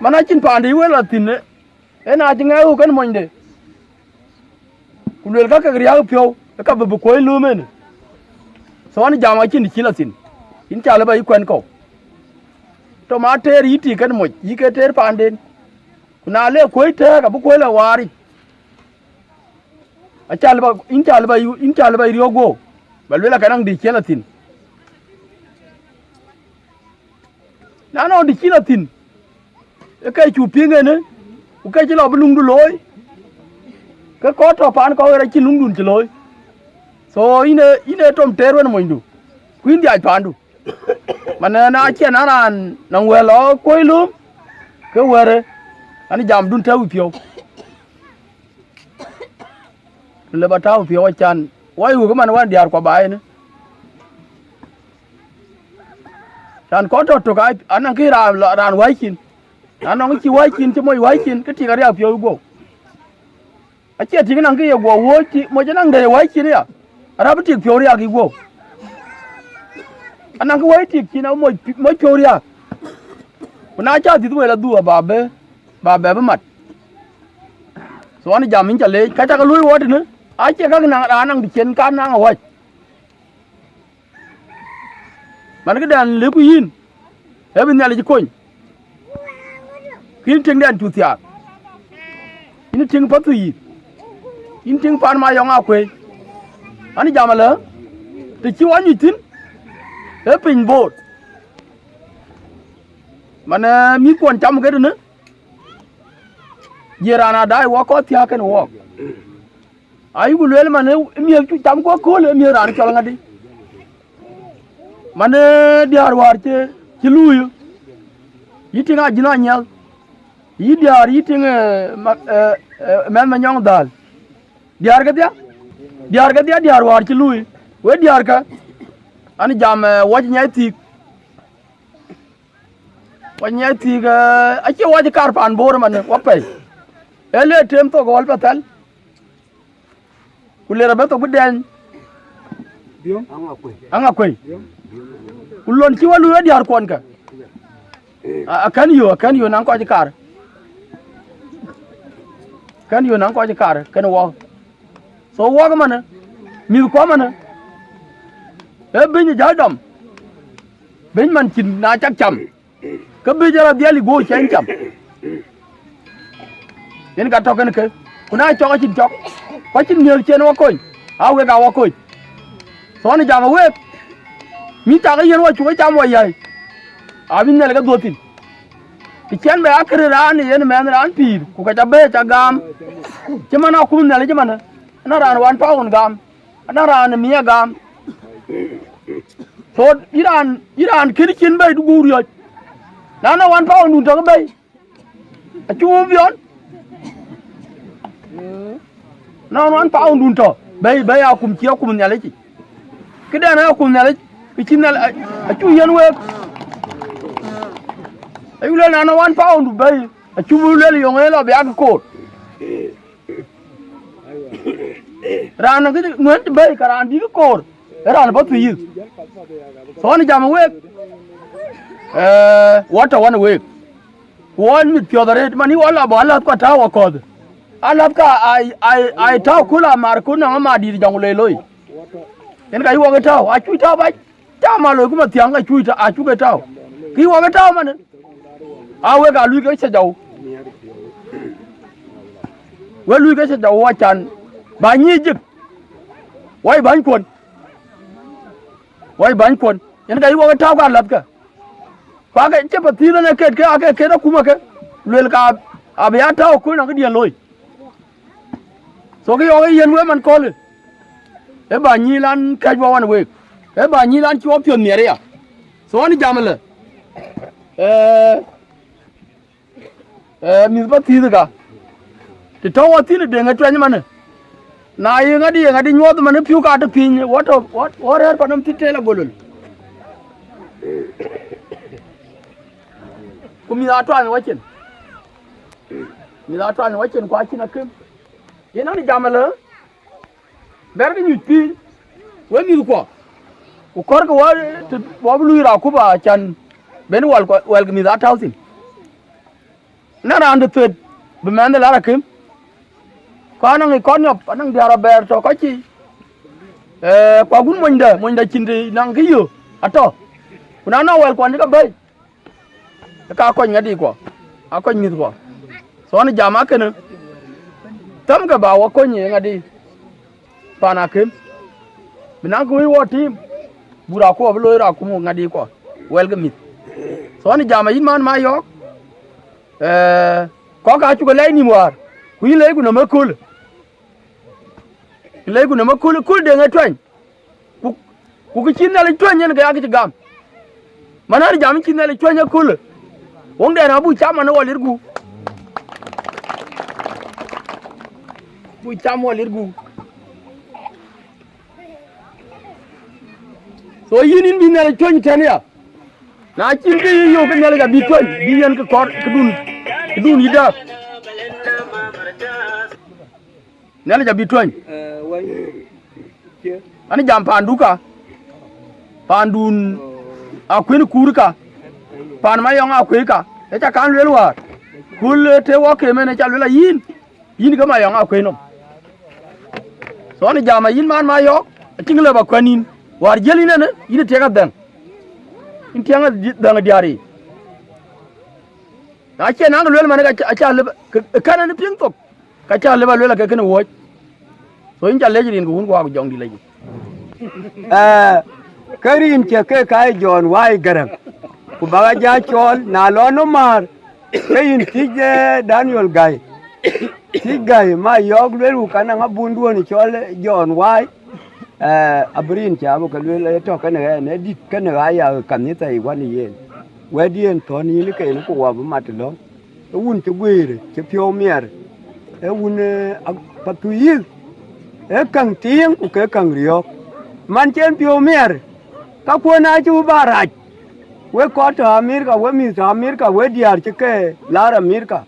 Man acïn paande yï we la thïn, ee, en acï ŋɛk ɣöök kën monyde, ku luel ka kek riääk piɔ̈u, ë ka bï bï kuɔ̈i lööm en. So an jam acïn cï la thïn, yïn ca lë ba yï kuɛn kɔ̈u. Tɔ̈ ma tëër yï tik kën moc, yï ke tëër paanden. Ku na le kuɔ̈i tɛ̈ɛ̈k abï kuɔ̈i la waar yic. Acal ba, yïn cal ba, yïn cal ba riɔ̈k guɔ̈u, ba luel akënɔŋ dï cï la thïn. Na nɔŋ dï cï la thïn, ë ke cu piŋ enë, ku ke cï lɔ bï luŋdu looi, ke kɔc tɔ̈ paan kɔ̈u ɣer acïn luŋdun cï looi. So yïn ee, yïn ee tom tëër wën monydu, ku yïn dhiac paandu. Man na ciɛn an raan nɔŋ wɛ̈l lɔ kuɔ̈i lööm, ke wɛ̈rë, an jamdun tɛ̈ɛ̈u piɔ̈u. Lë ba tääu piɔ̈u acan, wai wuk man wän diäär kua ba enë. Can kɔn tɔ̈ tök aa, anɔŋ kë raan, raan wäi cin. Na nɔŋ cï wäi cin, cï moc wäi cin, kë tik ariäk piɔ̈u guɔ̈u. Acie tik naŋ kë ye guɔ wuɔ̈c, cï moc anaŋ de ye wäi cin aya, arap tik piɔ̈u riääk yï guɔ̈u. Anaŋ kë wäi tik cin amoc, moc piɔ̈u riääk. Ku na ca dhiëth wël adhuk aba bɛ, ba bɛ bï mat. So an jam yïn ca leec, ka cak luui wɔ tënë, acie kak naŋ raan naŋ dï cien kan naŋ awäc. Man këdɛn lëkku yïn, ee bï Nhialic kony, kïn tiŋdɛn cu thiaak. Yïn tiŋ Pathuyith, yïn tiŋ paan Mayɔŋ Akuëi. An jam alë, të cï wɔ nyuc thïn, ee piny boot. Man, ee, mïthkuɔn cam ke tënë, jiëë raan adaai wɔ kɔc thiääk kën wɔɔk. Ayuku lueel man ë miëth cam ku akööl ë miëth raan cɔl ŋadï. Man ë diäär wäär cï, cï luui, Yï tiŋ Ajïn Anyiɛth, yï diäär, yï tiŋ, eh, ma-, eh, eh, mɛnh Manyɔŋ Dhäl. Diäär kedhia, diäär kedhia, diäär wäär cï luui, we diäär kä, an jam, eh, wac nyaai thiik. Wac nyaai thiik, eh, acie wac kaar paan Bor ëmën, wapɛi. Ee le tem thok ɣɔl pathɛl. Ku ler abë thok bï dɛny. Aŋakuei. Ku lon cï wa luui adiäär kuɔn kä. A, akɛn yo, akɛn yo naŋ kɔc kaar. Kɛn yo naŋ kɔc kaar, kɛn wɔk. So wɔk ëmënë, mïth kuɔ ëmënë. Ee biny jäl dɔm. Biny man cïn na cak cam. Ke bï jɔl adhial ë guɔ̈u cɛny cam. Yen ka tɔ̈ kën ke, ku na cɔk acïn cɔk, ku acïn miëth cïn wakony, a wek aa wakony. Thɔn jam ë week, mïth cak ë yen wa cuk ë cam wa yäi, abï nhial ke dhuɔ̈k thïn. Të cïn bɛ akërë raan ë yen mɛnh raan pïïr, ku ka ca bɛ̈ɛ̈i ca gam, cï man akum Nhialic ëmënë, ënɔŋ raan wan paun gam, ënɔŋ raan ë mia gam. So, yïn raan, yïn raan kën cin bɛ̈i du guur riɔ̈c. Na nɔŋ wan paundun tɔ̈ ke bɛ̈i, acuk biɔn. Nɔŋ wan paundun tɔ̈ bɛ̈i, bɛ̈i akum cï akum Nhialic yic. Këdɛn akum Nhialic, kë cï Nhialic, a-, acuk yiɛ̈n week. Ayuk lueel na nɔŋ wan paundu bɛ̈i, acuk bï lueel yöŋ ë lɔ bï yak koor. Raan ë ŋuɛ̈n bɛ̈i, ka raan dït koor, ë raan bɔ̈ thïn yith. Thɔn jam ë week, eh, wɔ tɔ̈ wan ë week. Ku ɣɔn mïth piɔ̈ɔ̈th arëët, man yï wɔ la bɔ̈ alathkua tääu akɔ̈th. Alathka ai, ai, ai tääu köl amar ku nɔŋ amadït jɔŋ lei loi. Yen ka yï wɔ ke tääu, acuk tääu bac. Cä ma loiku mathiäŋ, ka cuk tääu, acuk ke tääu. Kë yï wɔ ke tääu manë. A wek aa luui ke cä jau. We luui ke cä jau wacan. Bä nyic jik. Wai bänykuɔn. Wai bänykuɔn. Yen ka yï wɔ ke tääu ka lathkë. Ku ake cï pathïïth en e ket ke, ake ket akum ake. Luel ka abï ya tääu köl nɔŋ këdiën looi. So kë yɔk ë yiɛ̈n wek man köölë, ë bä nyïïl an kɛ̈c wɔ wan week, ë bä nyïïl an cï wɔ piɔ̈ɔ̈th nhiɛɛr aya. So ɣɔn jam ëlë, ee, ee, mïth bä thïïth ë ka, të tɔ̈u wɔ thïn ë deŋ ë tuɛny ëmënë, na ye ŋadï ye ŋadï nyuɔɔth ëmënë piu ka tɔ piny, wɔ tɔ, wɔ, wɔ rɛ̈ɛ̈r pan nɔm thïn tëël agolol. Ku mïth aa tuany wacin. Mïth aa tuany wacin ku acïn akëm. Yen ɣɔn jam ëlë, bɛ̈ɛ̈rkë nyuc piny, we mïthkuɔ, ku kɔ̈rkë wɔ të wɔ bï luui rakup acan ben wal kɔ, wɛlkë mïth aa tääu thïn. Na raan de thuet bï mɛnhde lar akëm, ku anɔŋ ë kɔn nyɔp, anɔŋ diäär abɛɛr tɔ kɔc cii. Ee, ku agun monydä, monydä cïn të naŋ kë yök atɔ. Ku na nɔŋ wɛlkuɔn cï ke bɛ̈i, ë ka kɔc ŋadïkuɔ, aa kɔc mïthkuɔ. So ɣɔn jam akënë, thɛmkë bä wɔ kony ë ŋadï pan akëm. Bï naŋ kë wëi wɔ tiim, buk rakup abï looi rakum ŋadïkuɔ, wɛlkë mïth. So ɣɔn jam ayïn man ma yɔ̈ɔ̈k, ee, kɔ̈k aa cuk lɛc nïm wäär, ku yïn leecku nɔm ëköölë. Yïn leecku nɔm ëköölë, kööl deŋ ë tuany. Ku, ku kë cï Nhialic tuany yen ke yak cï gam. Man ɣɛn jam cï Nhialic tuany ëköölë. Wöŋdɛn abuk cam man ë wɔ lir gup. Buk cam wɔ lir gup. So yïn, yïn bï Nhialic tuany tɛ̈n ya. Na cïn kë yï yök ke Nhialic abï tuany, bï yen ke kɔɔr këdun, këdun yï dääk. Nhialic abï tuany. Ee, wɛny. Cie. An jam paandu ka, paandun, oh, akuën kuur ka, paan Mayɔŋ akuëi ka, ë ca kan lueel wäär. Kul, eh, të wɔ kem en ë ca lueel a yïn, yïn ke Mayɔŋ akuëi nɔm. So an jam a yïn man Mayɔŋ, acïn lëu ba kuɛ̈n yïn. Wäär jiël yïn en, yïn tiɛŋ adhɛŋ. Yïn tiɛŋ adhɛŋ diäär yiic. Na cie naŋ lueel man, ka ca, aca lëu ba, ke, ke kɛn en piŋ thok. Ka ca lëu ba lueel ake kënë wuɔ̈c. So yïn ca lec rin ke wun kuak jɔŋdït lec. Eh, ke rin cë ke ka ye John Wai Gäräŋ. Ku bäk a ja cɔɔl, na lɔ nɔm määr, ke yïn thiëc, eh, Daniel Gai. Thiëc Gai, Mayɔŋ lueel ku ka naŋ abunduön cɔl, eh, John Wai. Eh, abï rin cä bï ke lueel, eh, tɔ̈ kënë ɣɛn, eh, dït kënë ɣa ya kanitha yic wän yen. Wɛ̈t yen thɔ̈n yïn ke yen ku wɔ bï mat lɔ̈ŋ. Ee wun cï guiir, cï piɔ̈u miɛt, ee wun, ee, a-, Pathuyith, ee käŋ tiiŋ ku ke käŋ riɔ̈ɔ̈k. Man cï en piɔ̈u miɛt, ka kuɔn acï bï ba rac. Wek kɔc tɔ̈ Amerika, wek mïth tɔ̈ Amerika, wek diäär cï ke laar Amerika.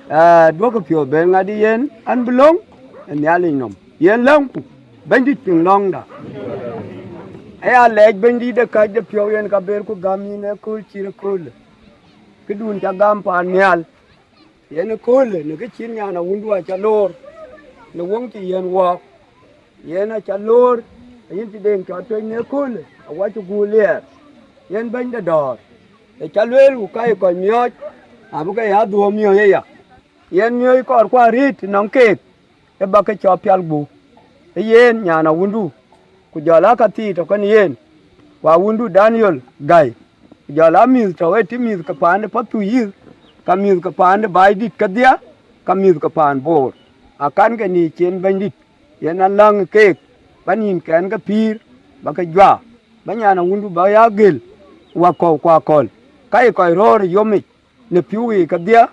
Ee, duɔ̈kkë piɔ̈u ben ŋadï yen, an bï lɔ̈ŋ ë Nhialic nɔm. Yen lɔ̈ŋku, Bɛ̈nydït piŋ lɔ̈ŋda. Aya lɛc Bɛ̈nydït de käc de piɔ̈u yen ka ber ku gäm yïn ëkööl cït ëköölë. Këdun ca gam paan nhial. Yen ëköölë në kë cït nyan awundu aca loor, në wöŋ cï yen wɔɔk. Yen aca loor, ayïn cï deŋ cɔt tueny në ëköölë, awacï guur liɛɛr. Yen bɛ̈ny de dɔ̈ɔ̈r, ë ca lueel ku ka ye kɔc miɔɔc, abï ke ya dhuɔ̈ɔ̈m miɔ̈c aya. Yen miɔ̈c kɔɔrkuɔ arëët nɔŋ keek, ë ba ke cɔp pial gup. Ë yen nyan awundu, ku jɔl aa ka thii tɔ̈ kën yen, ku awundu Daniel Gäi, ku jɔl aa mïth tɔ̈ ë tï mïth ke paan de Pathuyith, ka mïth ke paan de Baidït kedhia, ka mïth ke paan Boor. Akan ke ni cien Bɛ̈nydït, yen aläŋ keek, ba nïnkɛn ke pïïr, ba ke juak, ba nyan awundu ba ya gël, wakɔ̈u ku akɔ̈l, ka ye kɔc röör ë yomic, në pïu yiic kedhia,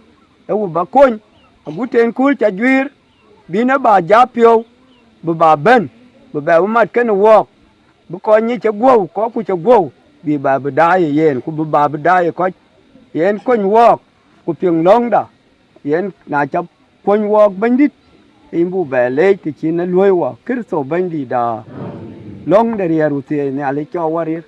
ë wu ba kony, agut tën kööl ca juiir, bïn ë ba jap piɔ̈u, bï ba bɛ̈n, bï bɛ bï mat kenë wɔɔk, bï kɔc nyic cï guɔ̈u, kɔcku cï guɔ̈u, bï ba bï daai ë yen, ku bï ba bï daai ë kɔc. Yen kony wɔɔk, ku piŋ lɔ̈ŋda, yen na ca kuɔny wɔɔk Bɛ̈nydït, ke yïn buk bɛ leec të cïn ë luɔ̈i wɔ, Kërtho Bɛ̈nydïtda. Lɔ̈ŋ de riɛɛr wu thieei Nhialic cɔk wɔ rir.